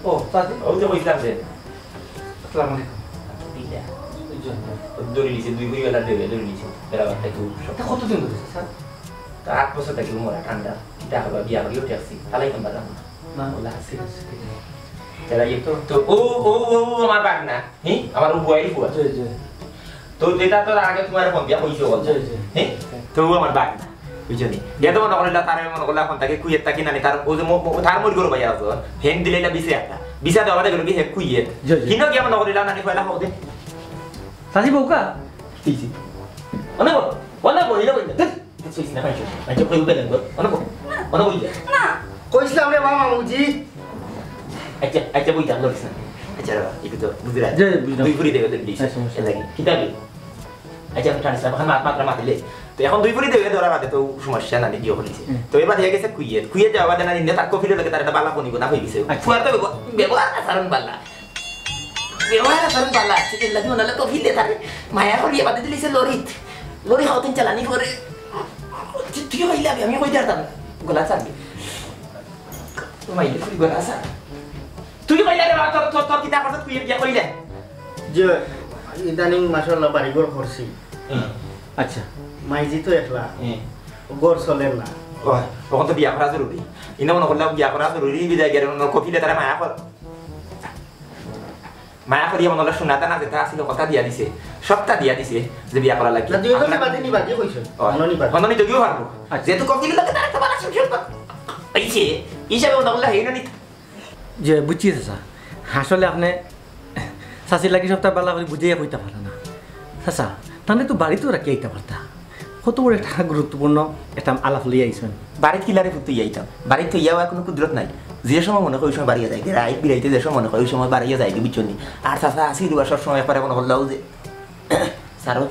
ও, চাচি। অউ যে কইছলাম যে। আসসালামু আলাইকুম। দিলা। জি। ধরি নিছে, দুই ভরি বেলা ধরি, ধরি নিছে। বেলা বারটা একটু সব। তা কতদিন ধরে, স্যার? তা আট বছর থাকি মরা ঠান্ডা। কিতা করবা, বিয়া করিও ঠেকছি। তালাই কাম বাজাম না। না। ওলা আছে। ঠিক আছে, ঠিক আছে। তারা ইয়ে তো, তো, ও, ও, ও, ও, আমার বাগনা। হি? আমার ও বুয়াইর ফুয়া। জি, জি। তো যেটা তো আগে তুমার ফোন দিয়া কইছো বল। জি, জি। হি? তো ও আমার বাগনা। বুঝছো নি? দিয়া তো মনো করিলা, তারে মনো করলা ফোন থাকি কুয়েত থাকি নানি, তার ও যে মো-, মো-, তার মোর গরু ভাই আছে। হেন দিলে না বিছে একটা। বিছা দেওয়া বাদে গেল কি হে কুয়েত। জি, জি। কিনো গিয়া মনো করিলা নানি পয়লা হও দে। চাচি বউকা? জি, জি। অনে বল, অনে বল, ইলা বল। ধ্যাৎ, ধ্যাৎ, কইস না, কইস না। আচ্ছা, কই উঠে গেল? অনে বল, অনে বল। না। কইছিলাম রে মা, মামুজি। আচ্ছা, আচ্ছা, বই থাক, লড়িস না। আচ্ছা, রে বাবা, একটু তো বুঝি রাখ। জি, বুঝলাম। দুই ফুরি দেবে, দুই ফুরি। হ্যাঁ, সমস্যা আচ্ছা, নাই। কিতা বি? আচ্ছা, আমি টানিস না, এখন মাত মাত্র মাতিলে। তো এখন দুই ফুরি দেবে, ধরা বাদে তো সমস্যা না, নিজেও করিছে। হুম। তো এবার হয়ে গেছে কুইয়েত। কুইয়েত যাওয়া বাদে না, নিন্দে তার কফিলে লোকে তার একটা বালা বনিব না হয়ে গেছে। আচ্ছা। ফুয়ার তো ব্যব-, ব্যবহার আচরণ বালা। ব্যবহার আচরণ বালা আছে, এর লাগি মনে হলে কফিলে তার মায়া করিয়ে বাদে দিলিছে লরিত। লরি হওয়া তিন চালানি করে। তুই, তুই কইলে আমি, আমি কই দিতাম না। গলা চাপবে। মাইলে তুই গলা চাপ। তুই কইলে রে বাবা, তোর, তোর, তোর কিতা করছত, তুই গিয়া কইলে? যে ইদানিং মাশাআল্লাহ বাড়ি ঘর করছি। হুম। আচ্ছা। মাইজি তো একলা। হুম। ঘর চলের না। ও, তখন তো বিয়া করা জরুরি। ইনো মনে করলাম বিয়া করা জরুরি, বিদায় গেলে মনে কফিলে তারা মায়া কর। মায়া করিয়া মনে হলো সোনা দানা যেটা আছিল কথা দিয়া দিছে, সবটা দিয়া দিছে যে বিয়া করা লাগবে। না, দুই জনে আমরা বাদে নিবা, কি কইছো? ও, মনো নিবা। মনো নিতে গিয়েও পারবো। আচ্ছা। যেহেতু কফিলে লোকে তারা তো বালা সুযোগ পাইছে, হিসাবে মনে হলো হেই না নিতে। যে বুঝছি চাচা, আসলে আপনি চাচির লাগি সবটা বালা করে বুঝাইয়া কইতা পারলা না। চাচা, তাহলে তো বাড়িতেও রাখি আইতা পারতা। কত বড় একটা গুরুত্বপূর্ণ একটা আলাপ লইয়া আইছেন। বাড়িত কিলারে ফুটতে আইতাম? বাড়িত তো ইয়াও কোনো কুদরত নাই। যে সময় মনে হয় ওই সময় বাড়িয়ে যায়, রাইত বিরাইতে যে সময় মনে হয় ওই সময় বাড়িয়ে যায়, বুঝছো নি? আর চাচা আসি দুবার সব সময় একবারে মনে করলাও যে স্যারও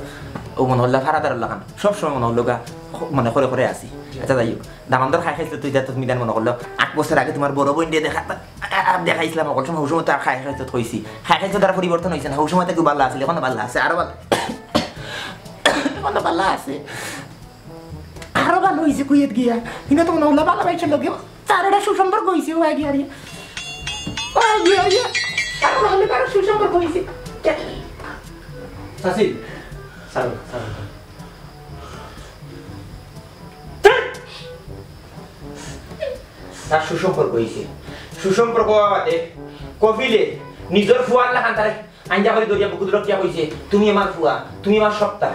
ও মনে হল্লা ফারাদার লাখান, সব সময় মনে হল্লো গা, খ-, মানে করে করে আসি। আচ্ছা, যাই হোক, দামান্দর খাই খাইছিল তুই, যা তো তুমি দেন মনে করলো, আট বছর আগে তোমার বড় বোন দিয়ে দেখা, আ-, আ-, দেখাইছিলাম, অকল সময়, ওই সময় তো আর খাই খাইছিল কইছি, খাই খাইছিল তার পরিবর্তন হয়েছে না, ওই সময় তো ভালো আছিল, এখনো ভালো আছে, আরো ভালো, এখনো ভালো আছে, আরো ভালো হয়েছে কুয়েত গিয়া, কিন্তু তো মনে হল্লা ভালো পাইছিল লোকে। তার একটা সুসম্পর্ক হইছে, ও আগে আরে। ও আগে আরে। তার মানে তার সুসম্পর্ক হইছে। চাচি, স্যার, স্যার। তার সুসম্পর্ক হইছে। সুসম্পর্ক হওয়া বাদে কফিলে নিজের ফুয়ার লাখান তারে আইন্দা করে দরিয়া বুকুত রক্ষা কইছে, "তুমি আমার ফুয়া, তুমি আমার সপ্তা।"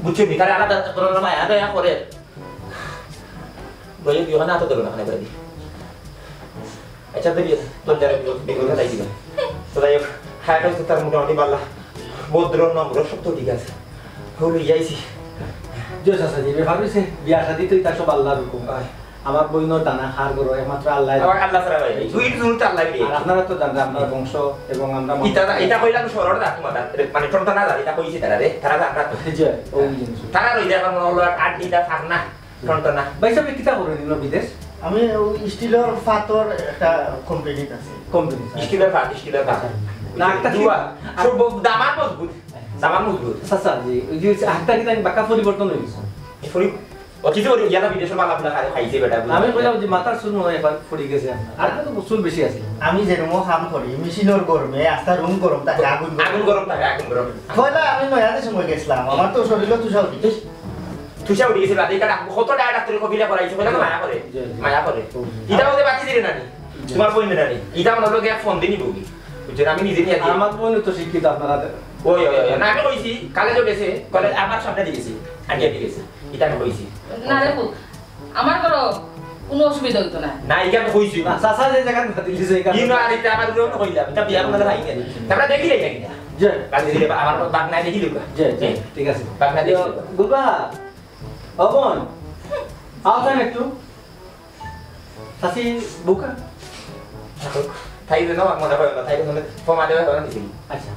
বুঝছো নি? তারে আলাদা করে মায়া দয়া করে। বলে, "তুই ওখানে আতো ধরো না, ওখানে করে দি।" আচ্ছা, তো বিয়ে, তোর যারা বিয়ে, বিয়ে করে তাই দিবা। তো যাই হোক, খায় খাইছে তার মোটামুটি বালা। ভদ্র, নম্র, সব তো ঠিক আছে। হলো, ইয়াইছি। যে চাচা, যে ব্যাপার হইছে, বিয়া শাদি তো এটা সব আল্লাহর হুকুম। হয়। আমার বইনর দানা খার করো, একমাত্র আল্লাহ। আবার আল্লাহ ছাড়া ভাই, দুই জুন তো আল্লাহ দিয়ে। আর আপনারা তো জানেন, আপনার বংশ এবং আমরা এটা, এটা কইলাম সরল রাখ, তোমার, মানে, ঠনঠনা যা, এটা কইছি তারা রে, তারা জানরা তো। যে, ওই জিনিস। তারা রইলে আমার মনে হলো আট দিনটা থাক না। ঠনঠনা। ভাই সাহেব, কিতা করেন ইনো বিদেশ? আমি ওই স্টিলর ফাতর একটা কোম্পানিত আছি। কোম্পানি। স্টিলর ফাত, স্টিলর ফাত। না, একটা দুয়া, সব দামান মজবুত, দামান মজবুত। চাচা, জি, ওই যে হাতটা কিতা বাক্কা পরিবর্তন হয়ে গেছে। এই পরি-, ও কিছু করি, ইয়ালা বিদেশে বালা বুলা খাই, খাইছে বেটা, বুঝলি? আমি কইলাম যে মাথার চুল মনে হয় এবার পড়ে গেছে আপনার। আর তো চুল বেশি আছে। আমি যেরকম কাম করি, মেশিনের গরমে, আস্তা রুম গরম থাকে, আগুন গরম। আগুন গরম থাকে, আগুন গরম। পয়লা আমি নয়া দেশে মই গেছিলাম, আমার তো শরীরে তুষা উঠি। তুষা উঠি গেছে, রাতে কাটা, কত ডায়া ডাক্তারে কফিলা করাইছে, কইলা তো মায়া করে, জি, জি। মায়া করে। হুম। ইটা ওদের বাতি দিলে নানি, জি। তোমার বই নানি, ইটা আমার লোকে এক ফোন দিনই বগি। বুঝছেন, আমি নিজে নিয়ে আসি। আমার বোন তো শিক্ষিত আপনারা। ওই, ওই, ওই, না, আমি কইছি, কালে যে গেছে, কলে আমার সামনে দিয়ে গেছে, আগে দিয়ে গেছে, ইটা আমি কইছি। না রে পুত, আমার কোনো, কোনো অসুবিধা হইতো না। না, ইটা আমি কইছি। না, চাচা যে জায়গায় মাতি দিছে, এখানে। ইনো আর ইটা আমার উপরে কইলাম, ইটা বিয়ার মধ্যে ভাই গেল। তারপরে দেখি রে, দেখি। জি। বাদ দিলে, আমার বাদ নাই দেখি লোক। জি, জি, ঠিক আছে। বাদ নাই দেখি লোক। গুলবা, ও বোন, আও তো একটু। চাচি বউকা? থাই দে না, মনে হয় না, থাই দে না, ফোন মারে হয় না দিবি। আচ্ছা।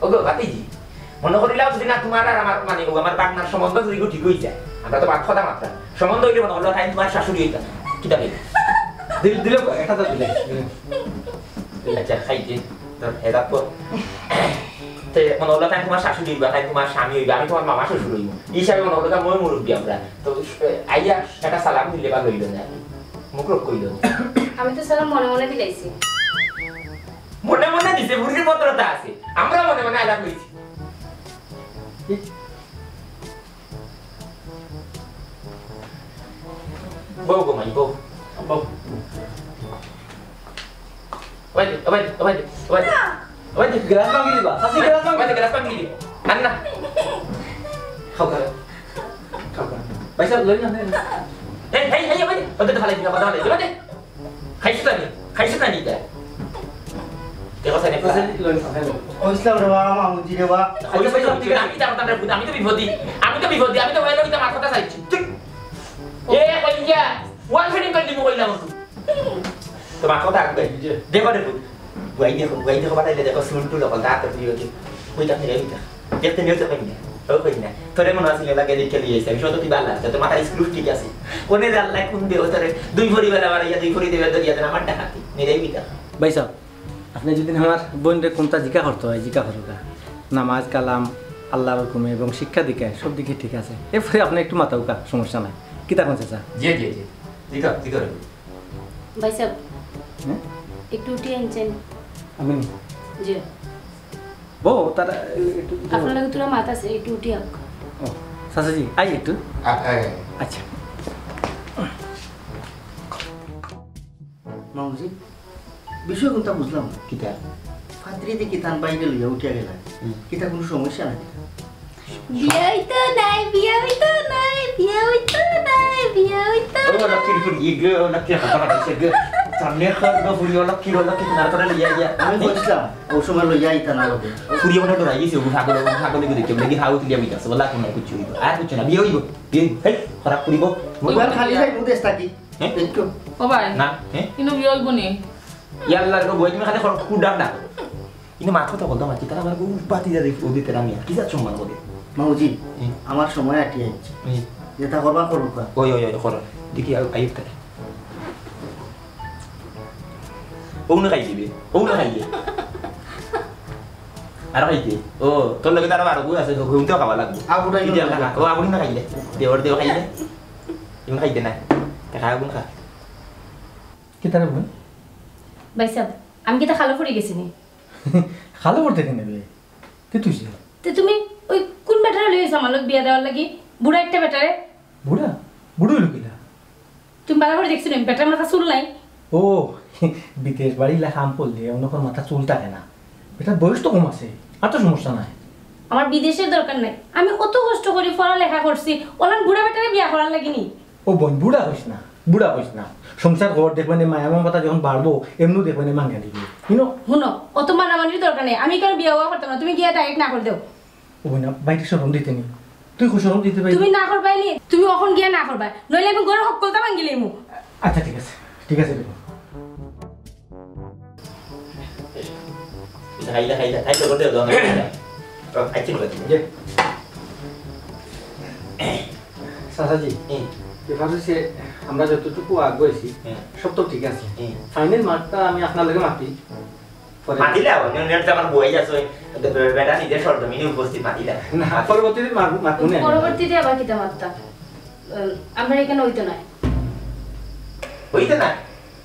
ওগো, ভাতিজি, মনে করিলাও যদি না তোমার আর আমার, মানে, ও আমার বাগনার সম্বন্ধ যদি ঠিক হয়ে যায়, আমরা তো বাদ কথা মাত্রা, সম্বন্ধ হইলে মনে করলো তাই তোমার শাশুড়ি হইতাম। কিতা বলি? দিল, দিল, একটা তো দিলে। আচ্ছা, খাই দে, তোর হেদাত কর। তে মনে অইলো তাইন তুমার শাশুড়ি অইবা, তাইন তুমার স্বামী অইবা, আমি তুমার মামা শ্বশুর অইমু। ই হিসাবে মনে অইলো তাইন মই মুরব্বি আমরা। তো, এ, আইয়া একটা সালাম দিলে বা লইলো না। মুখ রোগ কইলো না। আমি তো সালাম মনে মনে দিলাইছি। মনে মনে দিছে, বুড়ির ভদ্রতা আছে। আমরা মনে মনে আলাপ লইছি। বউ গো মাই, বউ। বউ। ওই দে, ওই দে, ওই দে, ওই দে। ওই দে, গ্লাস ভাঙি দিবা। চাচি, গ্লাস ভাঙি ওই দে, গ্লাস ভাঙি দিবা। আন না। খাও, খাও। খাও, খাও। পয়সা লই না, নেই। এই, এই, এই, ওই দে, ওই দে, ফালাই দিবা, ফালাই দিবা, ওই দে। খাইছো তো নি? খাইছো তো নি এটা? দেখো, সাইডে ফেলা। কইছিলাম রে বাবা, মামুজি রে বাবা। কইছো, কইছো, ঠিক আছে, আমি তো আমার তান্ডার ভূত, আমি তো বিপদী। আমি তো বিপদী, আমি তো ওই লোকটা মার কথা চাইছি। ঠিক। এ, কই গিয়া? ওয়ান ফিটিং করে দিব কইলাম তো। তো মার কথা আগে। দেখো রে ভূত। বুয়াই দেখো, বুয়াই দেখো, বাতাইলে দেখো, চুল টুল অকল দাঁত দিয়ে ওঠে। কই থাকতে রে, কই থাক? দেখতে নিয়ে তো কই না। ও কই না। তোরে মনে আছে লাগে দেখে নিয়ে এসে। আমি শুধু তুই ভালো আছে। তোর মাথার স্ক্রু ঠিক আছে। কোনে জানলাই কোন দেও তোরে? দুই ভরি বেলা বাড়াইয়া, দুই ভরি দেবে দরিয়া দেন আমার ডাকাতি। নিরেই বিটা। ভাই সাহেব, আপনি যদি আমার বোনরে কোনটা জিকা করতে হয়, জিকা করুকা। নামাজ, কালাম, আল্লাহর হুকুমে এবং শিক্ষা দীক্ষায় সব দিকে ঠিক আছে। এরপরে আপনি একটু মাথাউকা, সমস্যা নাই। কিতা কোন চাচা? জি, জি, জি। জিকা, জিকা। ভাই সাহেব, হ্যাঁ? একটু উঠিয়ে আনছেন। আমি নি? জি। বউ, তারা একটু আপনার লগে তোরা মাত আছে, একটু উঠি আক। ও, চাচাজি, আই একটু। আ-, আ-, আচ্ছা। মামুজি, বিষয় কোনটা বুঝলাম না। কিতা? ফাত্রি দেখি তান বাইরে লইয়া উঠিয়া গেলা। হুম। কিতা কোনো সমস্যা নাই? বিয়া হইতো নাই, বিয়া হইতো নাই, বিয়া হইতো নাই, বিয়া হইতো ও, নাই। লক্ষ্মীর ফুল, ইয়ে গো, লক্ষ্মীর কথা পাঠাইছে গো। সামনে কর গো, ফুল, লক্ষ্মীর, লক্ষ্মীর নাড়া করে লইয়া গিয়া। আমি বলছিলাম, ও সময় লইয়া আইতা না লগে। ফুল মনে ডরাই গেছে, ও পাগল, ও পাগল, এগুলো দেখে, দেখি হাউ তুলিয়া মিটাছে, বলা কোনো কিছু হইতো। আর কিছু না, বিয়ে হইব, বিয়ে হইব। হেই, খারাপ করিব। মোবাইল খালি যাই, মুদেশ থাকি। হ্যাঁ? দেখো। ও ভাই, না, হ্যাঁ? ইনো বিয়ে হইব নি? ইয়াল্লার গো, বই তুমি খালি খর-, খুব ডাক ডাক। ইনো মাত্র তো বলতাম, আর কি, তারা আমার গরু পাতি যা দেখি, ওদের তেরা মিয়া, কি যার সম্মান করে? মামুজি, হুম। আমার সময় আটি আইছে। হুম। যেটা করবা, করুক গা। ওই, ওই, ওই, করো। দেখি, আই-, আইব তারে। ও না খাই দিবে, ও না খাই দিবে। আর খাই দে। ও, তোর লগে তারা বারো গু আছে, তো ঘুমতেও খাওয়া লাগবে। আবুটা কি দিয়ে ইনো খা? ও, আবুটা না খাই দে। দেওয়ার দেওয়া খাই দে। ইনো খাই দে না। তা খা, আগুন খা। কি তারা বোন? ভাই সাহেব, আমি কিতা খালো পড়ি গেছি নি? খালো পড়তে কেন রে? কে তুই ছিল? তে তুমি ওই কোন বেটারে লই আইছো আমার লগে বিয়া দেওয়ার লাগি? বুড়া একটা বেটারে? বুড়া? বুড়া হইল কিলা? তুমি বালা করে দেখছো নি? বেটার মাথা চুল নাই? ও, বিদেশ বাড়ি লা কাম করলে অনকর মাথা চুল থাকে না। বেটার বয়স তো কম আছে, আর তো সমস্যা নাই। আমার বিদেশের দরকার নাই, আমি অত কষ্ট করি পড়ালেখা করছি, ওলান বুড়া বেটারে বিয়া করার লাগি নি। ও বোন, বুড়া হইস না, বুড়া হইস না। সংসার ঘর দেখবে নে, মায়া মমতা যখন বাড়বো, এমনিও দেখবে নে মাঙ্গা দিবি। You know? হুনো, অত মানামানির দরকার নেই, আমি কেন বিয়া হওয়া করতাম না, তুমি গিয়া ডাইরেক্ট না করে দেও। ও বোন, বাইরে শরম দিতে নি, তুই খুব শরম দিতে পারি। তুমি না করবাই নি, তুমি অখন গিয়া না করবাই, নইলে আমি ঘরের হক্কলতা ভাঙ্গি লইমু। আচ্ছা, ঠিক আছে, ঠিক আছে, দেখো। খাইলা, খাইলা, খাইলা, করে দেও, দোকানে খাইলা। ও, আচ্ছা, ঠিক আছে। যে। চাচাজি, হুম। ব্যাপার হচ্ছে, আমরা যতটুকু আগুয়েছি, হুম। সব তো ঠিক আছে। হুম। ফাইনাল মার্কটা আমি আপনার লগে মাতি। পরে মাতিলে আবার, নেট তো আমার বই আছে, ওই বে-, বে-, বেটা নিজের সরজমিনে উপস্থিত মাতিলে। না, পরবর্তীতে মার-, মাতবো না। পরবর্তীতে আবার কিতা মাততা? উম, আমরা এখানে হইতো না। হইতো না?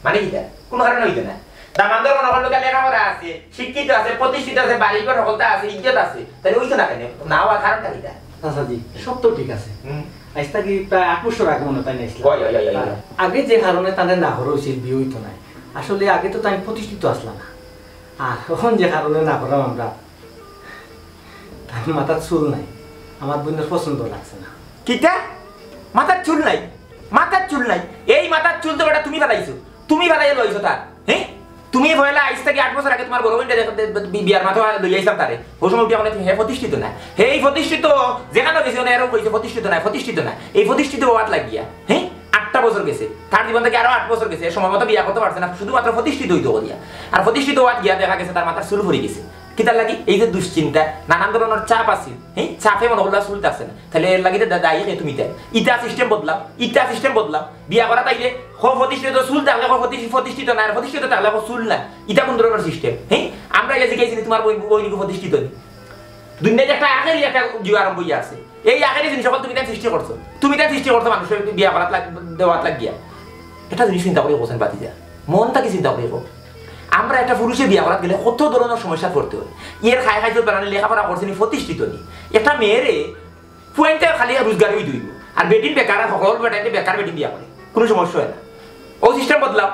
মানে কিতা? কোনো কারণে হইতো না। দামান্দর মনে করলো গিয়া লেখাপড়া আছে, শিক্ষিত আছে, প্রতিষ্ঠিত আছে, বাড়ি ঘর হকলতা আছে, ইজ্জত আছে। তাহলে হইতো না কেন? না হওয়ার কারণটা কিতা? চাচাজি, সব তো ঠিক আছে। হুম। আজ থাকি প্রায় আট বছর আগে মনে হয় তাই নিয়েছিলাম। ওই, ওই, ওই, ওই, ওই। আগে যে কারণে তাদের না করা উচিত, বিয়ে হইতো না। আসলে আগে তো তাই প্রতিষ্ঠিত আসলাম না। আর এখন যে কারণে না করলাম আমরা, তার মাথার চুল নাই, আমার বোনের পছন্দ লাগছে না। কিতা? মাথার চুল নাই? মাথার চুল নাই? এই মাথার চুল তো বেটা তুমি ফালাইছো, তুমি ফালাইয়া লইছো তার, হ্যাঁ? তুমি পয়লা আইজ থাকি আট বছর আগে তোমার বড় বোনটা দেখ-, দে-, দে-, বি-, বিয়ার মাথা লইয়া আইছিলাম তারে, ও সময় উঠে আমার হে প্রতিষ্ঠিত না, হে এই প্রতিষ্ঠিত, যেখানে গেছে ওনে এরকম কইছে প্রতিষ্ঠিত না, প্রতিষ্ঠিত না, এই প্রতিষ্ঠিত হওয়ার লাগিয়া, হ্যাঁ? আটটা বছর গেছে, তার জীবন থেকে আরো আট বছর গেছে, এ সময় মতো বিয়া করতে পারছে না, শুধুমাত্র প্রতিষ্ঠিত হইতে করিয়া। আর প্রতিষ্ঠিত হওয়ার গিয়া দেখা গেছে তার মাথার চুল পড়ি গেছে। কিতার লাগি? এই যে দুশ্চিন্তা, নানান ধরনের চাপ আছে, হ্যাঁ, চাপে মনে করলে চুল থাকছে না। তাহলে এর লাগি তো দা-, দায়ী কে তুমি তাই? ইটা সিস্টেম বদলাও, ইটা সিস্টেম বদলাও। বিয়া করা তাইলে হ প্রতিষ্ঠিত, চুল থাকলে হ প্রতিষ্ঠিত, প্রতিষ্ঠিত না, আর প্রতিষ্ঠিত থাকলে হ চুল না। ইটা কোন ধরনের সিস্টেম? হ্যাঁ, আমরা এই যে গেছি তোমার বই, বই প্রতিষ্ঠিত নি। দুনিয়াত একটা আখেরি একটা যুগ আরম্ভ অইয়া আছে। এই আখেরি জিনিস অকল তুমি তাইন সৃষ্টি করছো। তুমি তাইন সৃষ্টি করছো মানুষরে বিয়া করাত লাগ-, দেওয়াত লাগিয়া। একটা জিনিস চিন্তা করি কওছেন বাতিজা। মন থাকি চিন্তা করি কও। আমরা একটা পুরুষে বিয়া করাত গেলে কত ধরনের সমস্যাত পড়তে হয়। এর খাই খাই তো বেড়ানি লেখাপড়া করছে নি, প্রতিষ্ঠিত নি। একটা মেয়েরে পুয়াইন্তে খালি রোজগারি অইতে অইবো। আর বেটিন বেকার, আর হকল বেটাইন্তে বেকার বেটিন বিয়া করে। কোনো সমস্যা হয় না। ও সিস্টেম বদলাও,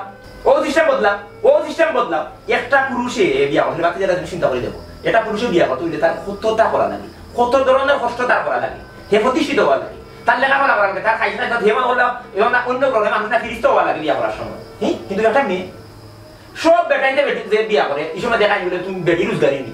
ও সিস্টেম বদলাও, ও সিস্টেম বদলাও। একটা পুরুষে বিয়া করতে, বাকি যারা তুমি চিন্তা করে দেখো, একটা পুরুষে বিয়া করতে অইলে তার কতটা করা লাগে, কত ধরনের কষ্ট তার করা লাগে, হে প্রতিষ্ঠিত হওয়া লাগে, তার লেখাপড়া করা লাগে, তার খাইতে খাইতে হে মনে করলাম এবং না অন্য প্রবলেম মানুষ না ফিরিস্ত হওয়া লাগে বিয়া করার সময়। হ্যাঁ, কিন্তু একটা মেয়ে সব বেটাইন্তে বেটি যে বিয়া করে, এই সময় দেখা গেলে তুমি বেটি রোজগারি নি।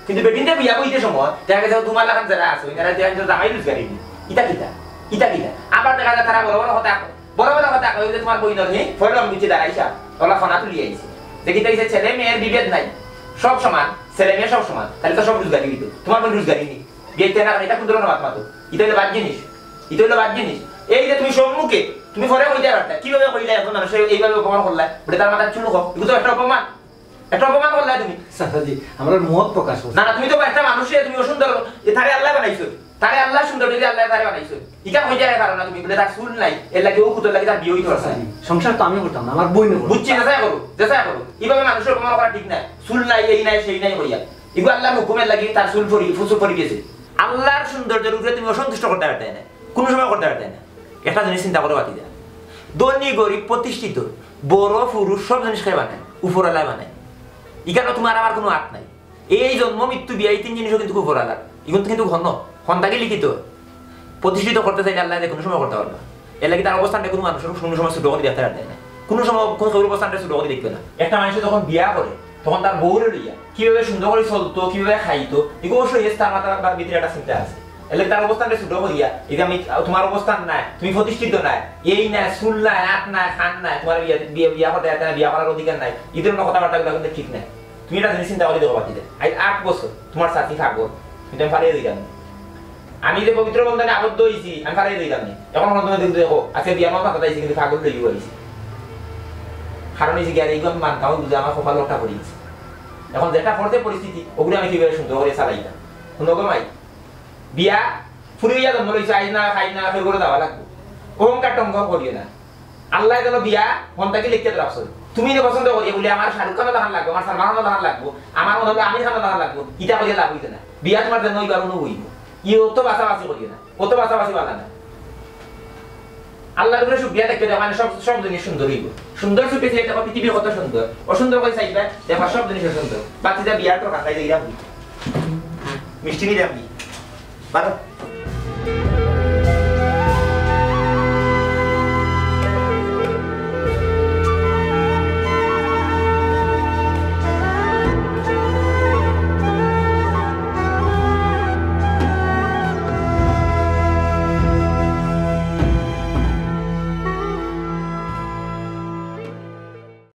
কিন্তু বেটিন্তে বিয়া বইতে সময় দেখা গেছে তোমার লাখান যারা আছে, এরা দেখা গেছে জামাই রোজগারি নি। ইতা কিতা? ইতা কিতা? আবার দেখা যায় তারা বড় বড় কথা, বড় বড় কথা কয় যে তোমার বইনর হে ফয়রম দিচ্ছে দাঁড়াইছা, ওলা ফোনা তুলি আইছে। যে কিতা হইছে, ছেলে মেয়ের বিভেদ নাই, সব সমান, ছেলে মেয়ে সব সমান, তাহলে তো সব রোজগারি হইতো। তোমার বইন রোজগারি নি, বিয়ে না করে, এটা কোন ধরনের মাত মাতো? এটা হইলো বাদ জিনিস, এটা হইলো বাদ জিনিস। এই যে তুমি সম্মুখে, তুমি পরে কইতে পারতা, কিভাবে কইলে এখন মানুষের এইভাবে অপমান করলা, বলে তার মাথার চুল কম, এগুলো তো একটা অপমান, একটা অপমান করলা তুমি। চাচাজি, আমরা মত প্রকাশ করছি। না, না, তুমি তো একটা মানুষে, তুমি অসুন্দর, এ তারে আল্লাহ বানাইছো, তারে আল্লাহ সুন্দর, যদি আল্লাহ তারে বানাইছো, ইটা কই যায় পারো না তুমি, বলে তার চুল নাই, এর লাগি ও কুতর লাগি তার বিয়ে হইতে পারছে না। চাচাজি, সংসার তো আমি করতাম না, আমার বইনে করবো। বুঝছি, যাচাই করো, যাচাই করো। এইভাবে মানুষের অপমান করা ঠিক নাই। চুল নাই, এই নাই, সেই নাই কইয়া। এগুলো আল্লাহর হুকুমের লাগি তার চুল ফরি, ফুসু ফরি গেছে। আল্লাহর সৌন্দর্যের উপরে তুমি অসন্তুষ্ট করতে পারতে না, কোনো সময় করতে পারতে না। একটা জিনিস চিন্তা করো বাতিজা, ধনী গরিব প্রতিষ্ঠিত বড় পুরুষ সব জিনিস কে বানায়, উপরওয়ালায় বানায়। এখানে তোমার আমার কোনো হাত নাই। এই জন্ম, মৃত্যু, বিয়া, এই তিন জিনিসও কিন্তু উপরওয়ালার। এগুলো তো কিন্তু ঘন, হন্তাকে লিখিত। প্রতিষ্ঠিত করতে চাইলে আল্লাহ যে কোনো সময় করতে পারবা। এর লাগি তার অবস্থানটা কোনো মানুষের কোনো সময় ছোট করে দেখতে পারবে না, কোনো সময় কোনো কেউর অবস্থানটা ছোট করে দেখবে না। একটা মানুষ যখন বিয়া করে, তখন তার বউরে লইয়া কিভাবে সুন্দর করে চলতো, কিভাবে খাইতো, এগুলো অবশ্যই তার মাথার ভিতরে একটা চিন্তা আছে। এর লাগি তার অবস্থানটা ছোট করিয়া, এই যে আমি, তোমার অবস্থান নাই, তুমি প্রতিষ্ঠিত নাই, এই নাই, চুল নাই, আত নাই, খান নাই, তোমার বিয়া, বিয়া, বিয়া করতে, বিয়া করার অধিকার নাই, এই ধরনের কথাবার্তাগুলো কিন্তু ঠিক নাই। তুমি একটা জিনিস চিন্তা করে দেখো বাতিজা, আজ আট বছর তোমার চাচি থাকবো, কিন্তু আমি ফালিয়ে দিলাম। আমি যে পবিত্র বন্ধনে আবদ্ধ হইছি, আমি ফালাই দিলাম নি। এখন তুমি দেখো, আজকে বিয়া মামা কথা চাইছি, কিন্তু পাগল লইয়া আইছি। কারণ এই যে গিয়া এইগুলো আমি মানতাম, বুঝে আমার কপাল লোকটা পড়ে গেছে। এখন যেটা পড়তে পরিস্থিতি, ওগুলো আমি কিভাবে সুন্দর করে চালাইতাম? শুনো গো মাই, বিয়া ফুরি হইয়া জন্ম লইছে, আইজ না, খাই না, ফের করে যাওয়া লাগবো। অহংকার টঙ্কার করিও না। আল্লাহ যেন বিয়া মন থাকি লিখতে রাখছো। তুমি নে পছন্দ করিয়া বলে, আমার শাহরুখ খানও দেখান লাগবো, আমার সালমান খানও দেখান লাগবো, আমার মনে হলো আমির খানও দেখান লাগবো, ইটা করিয়া লাভ হইতো না। বিয়া তোমার যেন ওইবার অনু হইব। ই অত বাছাবাছি করিও না, অত বাছাবাছি ভালো না। আল্লাহর উপরে শুকরিয়া দেখতে দেখো, মানে সব, সব জিনিস সুন্দর হইব। সুন্দর চোখে চেয়ে দেখো পৃথিবী কত সুন্দর, অসুন্দর করে চাইবা, দেখো সব জিনিস অসুন্দর। বাতিজা বিয়ার তো কাটাই দিলাম, মিষ্টি নিলাম কি? বারো।